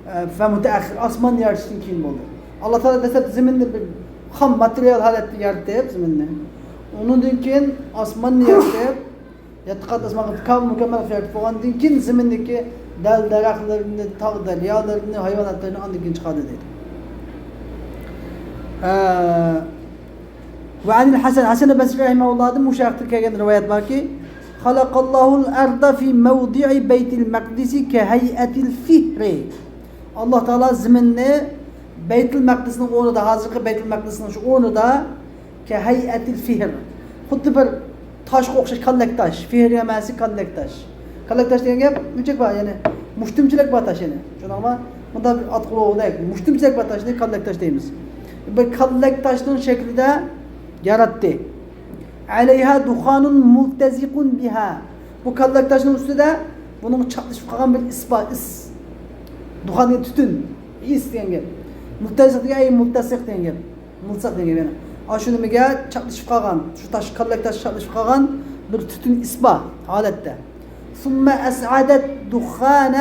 ئە، فە مۇتەئەخخىر، ئاسماننى يارىتىشتىن كېيىن بولدى. ئاللا تائالا دەسلەپ زېمىننى بىر خام ماتېرىيال ھالەتتە يارىتىپ، زېمىننى. ئۇنىڭدىن كېيىن ئاسماننى يارىتىپ، يەتتە قات ئاسمانغا كامىل مۇكەممەل يارىتىپ بولغاندىن كېيىن، زېمىننىڭكى دەل-، دەرەخلىرىنى، تاغ، دەريالىرىنى، ھايۋاناتلىرىنى ئاندىن كېيىن چىقاردى دەيدۇ. ئە، ۋە ئەنىل ھەسەن، ھەسەن بەسرى رەھىمەھۇللاھدىن مۇشۇ ھەقتە كەلگەن رىۋايەت باركى، خەلەقەللاھۇل ئەرزە فى مەۋدىئى بەيتىل مەقدىسى كەھەيئەتىل فىھرى. ئاللا تائالا زېمىننى بەيتۇل مەقدىسنىڭ ئورنىدا، ھازىرقى بەيتۇل مەقدىسنىڭ شۇ ئورنىدا، كەھەيئەتىل فىھر. خۇددى بىر تاشقا ئوخشاش، كاللەك تاش. فىھر دېگەن مەنىسى كاللەك تاش. كاللەك تاش دېگەن گەپ مۇنچىلىك بار، يەنى مۇشتۇمچىلىك بار تاش، يەنى. شۇنداقمۇ؟ مۇنداق بىر ئات قۇلىقىدەك مۇشتۇمچىلىك بار تاشنى كاللەك تاش دەيمىز. بىر كاللەك تاشنىڭ شەكلىدە ياراتتى. ئەلەيھا دۇخانۇن مۇلتەزىقۇن بىھا. بۇ كاللەك تاشنىڭ ئۈستىدە بۇنىڭ چاپلىشىپ قالغان بىر ئىس بار، ئىس. دۇخان دېگەن تۈتۈن، ئىس دېگەن گەپ. مۇلتەزىق دېگەن، ئەي مۇلتەسىق دېگەن گەپ. مۇلتەسىق دېگەن گەپ يەنى. ئاشۇ نېمىگە چاپلىشىپ قالغان، شۇ تاش، كاللەك تاش چاپلىشىپ قالغان بىر تۈتۈن ئىس بار ھالەتتە. ثم أصعد الدخان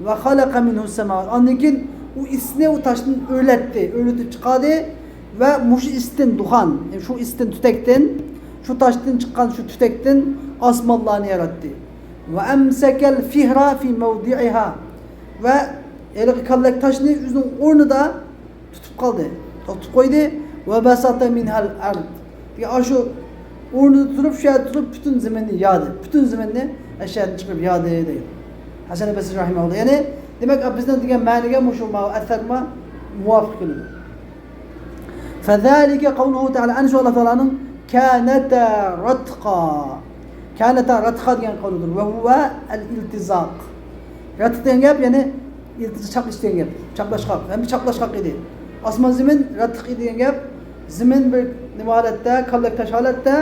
وخلق منه السماوات. ئاندىن كېيىن ئۇ ئىسنى ئۇ تاشتىن ئۆرلەتتى، ئۆرلىتىپ چىقاردى ۋە مۇشۇ ئىستىن دۇخان، شۇ ئىستىن تۈتەكتىن، شۇ تاشتىن چىققان شۇ تۈتەكتىن ئاسمانلارنى ياراتتى. ۋە ئەمسەكەل فىھرا فى مەۋدىئىھا. ۋە ھېلىقى كاللەك تاشنى ئۆزىنىڭ ئورنىدا تۇتۇپ قالدى، توختىتىپ قويدى. ۋە بەسەتە مىنھەل ئەرد. دېگەن ئاشۇ ئورنىدا تۇرۇپ، شۇ يەردە تۇرۇپ پۈتۈن زېمىننى يادى. پۈتۈن زېمىننى ئەشۇ يەردىن چىقىرىپ يادى دەيدۇ. ھەسەن بەسرى رەھىمەھۇللا. يەنى دېمەك، بىزنىڭ دېگەن مەنىگە مۇشۇ ماۋۇ ئەسەرمۇ مۇۋاپىق كېلىدۇ. فذلك قوله تعالى، ئەنە شۇ ئاللا تائالانىڭ كانتا رتقا. كانتا رتقا دېگەن قولىدۇر. وهو الالتزاق. رتق دېگەن گەپ، يەنى ئىلتىزا، چاپلىشىش دېگەن گەپ. چاپلاشقاق. ھەم چاپلاشقاق ئىدى. ئاسمان زېمىن رتق ئىدى دېگەن گەپ. زېمىن بىر نېمە ھالەتتە، كاللەك تاش ھالەتتە،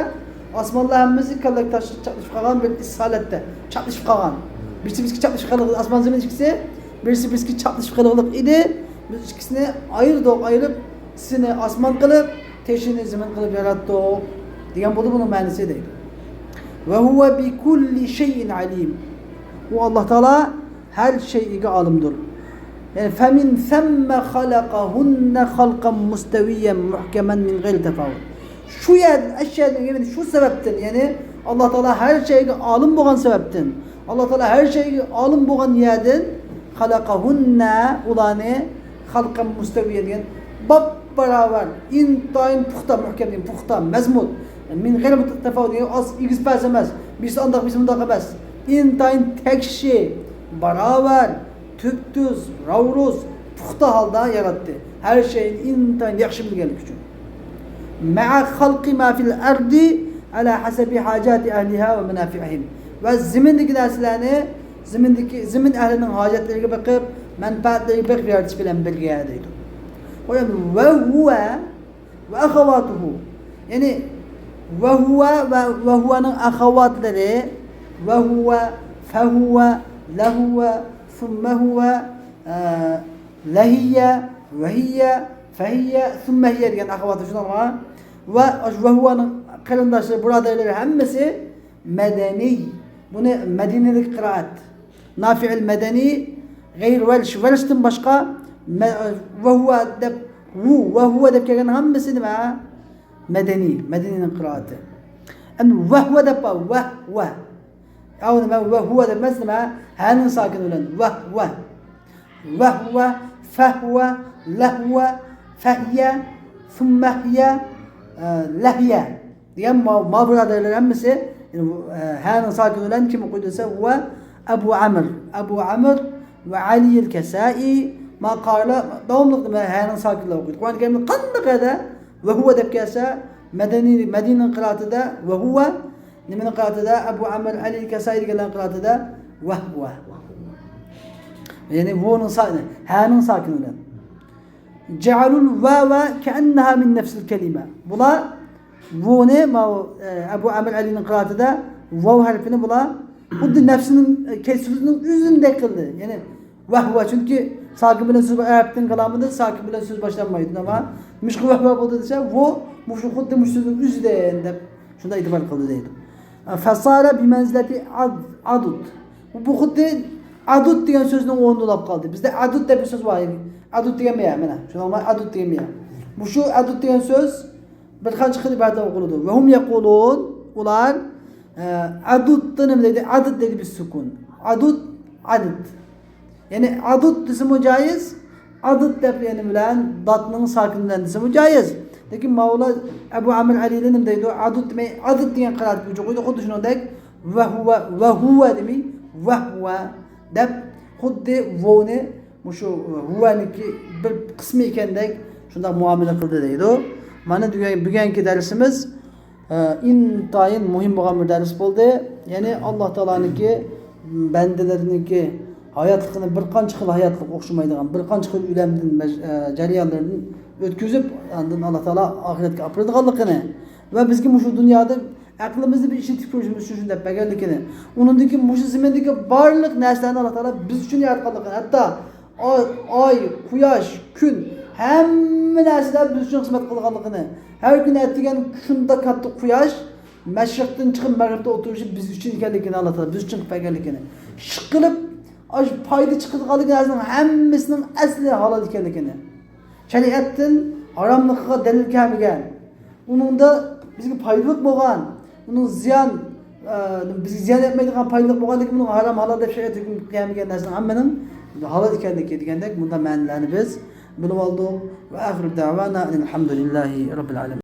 ئاسمانلار ھەممىسى كاللەك تاش چاپلىشىپ قالغان بىر ئىسسىق ھالەتتە. چاپلىشىپ قالغان. بىرسى بىرسىگە چاپلىشىپ قالغان، ئاسمان زېمىن ئىككىسى بىرسى بىرسىگە چاپلىشىپ قالغانلىق ئىدى. بىز ئىككىسىنى ئايرىدۇق، ئايرىپ، سېنى ئاسمان قىلىپ، تېشىنى زېمىن قىلىپ ياراتتۇق دېگەن بولدى بۇنىڭ مەنىسى دەيدۇ. وهو بكل شيء عليم. ئۇ ئاللا تائالا ھەر شەيئىگە ئالىمدۇر. يەنى فمن ثم خلقهن خلقا مستويا محكما من غير تفاوت. شۇ يەردىن، ئەشيادىن، يەنى شۇ سەۋەبتىن، يەنى ئاللا تائالا ھەر شەيگە ئالىم بولغان سەۋەبتىن، ئاللا تائالا ھەر شەيگە ئالىم بولغان يەردىن خلقهن، ئۇلارنى خلقا مستويا دېگەن باپباراۋەر، ئىنتايىن پۇختا، مۇھكەم دېگەن پۇختا، مەزمۇت. من غير تفاوت دېگەن ئاز ئېگىز پەس ئەمەس، بىرسى ئانداق، بىرسى مۇنداق ئەمەس. ئىنتايىن تەكشى، باراۋەر، تۈپتۈز، راۋرۇز، پۇختا ھالدا ياراتتى. ھەر شەينى ئىنتايىن ياخشى بىلگەنلىكى ئۈچۈن. مع خلق ما في الأرض على حسب حاجات أهلها ومنافعهم. ۋە زېمىندىكى نەرسىلەرنى زېمىندىكى، زېمىن ئەھلىنىڭ ھاجەتلىرىگە بېقىپ، مەنپەئەتلىرىگە بېقىپ يارىتىش بىلەن بىرگە دەيدۇ. ۋە ھۇۋە ۋە ئەخەۋاتۇھۇ. يەنى ۋە ھۇۋە ۋە، ۋە ھۇۋەنىڭ ئەخەۋاتلىرى، ۋە ھۇۋە، فە ھۇۋە، لە ھۇۋە، ثم ھۇۋە، ئە، لە ھىيە، ۋە ھىيە، فە ھىيە، ثم ھىيە دېگەن ئەخەۋاتى شۇنداقمۇ؟ ۋە، ۋە ھۇۋەنىڭ قېرىنداشلىرى، بۇرادەرلىرى ھەممىسى مەدەنىي. بۇنى مەدىنىلىك قىرائەت. نافىئىل مەدەنىي، غەير ۋەرش، ۋەرشتىن باشقا، مە-، ۋە ھۇۋە دەپ، ۋۇ، ۋە ھۇۋە دەپ كەلگەن ھەممىسى نېمە؟ مەدەنىي، مەدەنىينىڭ قىرائىتى. ئەمدى ۋە ھۇۋە دەپ بار، ۋە ھۇۋە. يا نېمە، ۋە ھۇۋە دەپ ئەمەس، نېمە؟ ھەنىڭ ساكىنى بىلەن، ۋە ھۇۋە. ۋە ھۇۋە، فە ھۇۋە، لە ھۇۋە، فە ھىيە، ثم ھىيە، ئە، لە ھىيە. دېگەن ما، ما بۇرادەرلەر ھەممىسى، يەنى، ئە، ھەنىڭ ساكىنى بىلەن كىم ئوقۇيدۇ دېسە، ھۇۋە ئەبۇ ئەمر. ئەبۇ ئەمر ۋە ئەلىيىل كەسائى، ما قارىلار داۋاملىق نېمە، ھەنىڭ ساكىنى بىلەن ئوقۇيدۇ. قۇرئان كەرىمدە قانداق يەردە ۋە ھۇۋە دەپ كەلسە، مەدەنىي، مەدىنىنىڭ قىرائىتىدە ۋە ھۇۋە، نېمىنىڭ قىرائىتىدە، ئەبۇ ئەمر ئەلىيىل كەسائى دېگەنلەرنىڭ قىرائىتىدە ۋە ھۇۋە. يەنى ۋۇنىڭ سا-، ھەنىڭ ساكىنى بىلەن. جەئەلۇل ۋاۋە كەئەننەھا مىن نەفسىل كەلىمە. بۇلار ۋۇنى، ماۋۇ، ئە، ئەبۇ ئەمىر ئەلىنىڭ قىرائىتىدە ۋاۋ ھەرپىنى بۇلار خۇددى نەفسىنىڭ، ئە، كەي-، سۆزىنىڭ ئۆزىدەك قىلدى. يەنى ۋەھۋە، چۈنكى ساكىن بىلەن سۆز، ئەرەبنىڭ كالامىدا ساكىن بىلەن سۆز باشلانمايدۇ. ئەمما مۇشۇ ۋەھۋە بولدى دېسە، ۋۇ مۇشۇ خۇددى مۇشۇ سۆزنىڭ ئۆزىدەك دەپ شۇنداق ئېتىبار قىلدى دەيدۇ. فصار بمنزلة عض-، عضد. بۇ خۇددى ئەدۇد دېگەن سۆزنىڭ ئورنىدا بولۇپ قالدى. بىزدە ئەدۇد دەپ بىر سۆز بار. ئەدۇد دېگەن بۇ يەر، مانا. شۇنىڭغا ئەدۇد دېگەن بۇ يەر. مۇشۇ ئەدۇد دېگەن سۆز بىر قانچە خىل ئىبارەتتە ئوقۇلىدۇ. وهم يقولون، ئۇلار، ئە، ئەدۇدنى نېمە دەيدۇ؟ ئەدۇد دەيدۇ، بىز سۈكۈن. ئەدۇد، ئەدد. يەنى ئەدۇد دېسىمۇ جايىز، ئەدۇد دەپ يەنى بىلەن دادنىڭ ساكىن بىلەن دېسىمۇ جايىز. لېكىن ماۋۇلار ئەبۇ ئەمىر ئەلىنى نېمە دەيدۇ؟ ئەدۇد دېمەي، ئەدىد دېگەن قىرائەت بويىچە ئوقۇيدۇ. خۇددى شۇنىڭدەك ۋەھۇۋە، ۋەھۇۋە دېمەي، ۋەھۋە دەپ خۇددى ۋوۋنى مۇشۇ ھۇۋەنىڭكى بىر قىسمى ئىكەندەك شۇنداق مۇئامىلە قىلدى دەيدۇ. مانا بۈگۈن، بۈگۈنكى دەرسىمىز ئىنتايىن مۇھىم بولغان بىر دەرس بولدى. يەنى ئاللا تائالانىڭكى بەندىلىرىنىڭكى ھاياتلىقىنى بىر قانچە خىل ھاياتلىق ئوخشىمايدىغان، بىر قانچە خىل ئۆلەمدىن مەج-، ئە، جەريانلىرىدىن ئۆتكۈزۈپ، ئاندىن ئاللا تائالا ئاخىرەتكە ئاپىرىدىغانلىقىنى ۋە بىزگە مۇشۇ دۇنيادا ئەقلىمىزنى بىر ئىشلىتىپ كۆرۈشىمىز ئۈچۈن شۇنداق بەرگەنلىكىنى، ئۇنىڭدىن كېيىن مۇشۇ زېمىندىكى بارلىق نەرسىلەرنى ئاللا تائالا بىز ئۈچۈن ياراتقانلىقىنى، ھەتتا ئاي، ئاي، قۇياش، كۈن، ھەممە نەرسىلەر بىز ئۈچۈن خىزمەت قىلغانلىقىنى، ھەر كۈنى ئەتىگەن شۇنداق كاتتا قۇياش مەشرىقتىن چىقىپ مەغرىبتە ئولتۇرۇشى بىز ئۈچۈن ئىكەنلىكىنى، ئاللا تائالا بىز ئۈچۈن قىلىپ بەرگەنلىكىنى، ئىشقىلىپ ئاشۇ پايدا چىقىدىغانلىقى نەرسىنىڭ ھەممىسىنىڭ ئەسلى ھالال ئىكەنلىكىنى. شەرىئەتتىن ھاراملىقىغا دەلىل كەلمىگەن. ئۇنىڭدا بىزگە پايدىلىق بولغان، ئۇنىڭ زىيان، ئە، بىزگە زىيان يەتمەيدىغان، پايدىلىق بولغانلىكى، بۇنىڭ ھارام، ھالال دەپ شەرىئەت ھۆكۈم قىلمىگەن نەرسىنىڭ ھەممىنىڭ ھالال ئىكەنلىكى دېگەندەك مۇنداق مەنىلەرنى بىز بىلىۋالدۇق. وآخر دعوانا أن الحمد لله رب العالمين.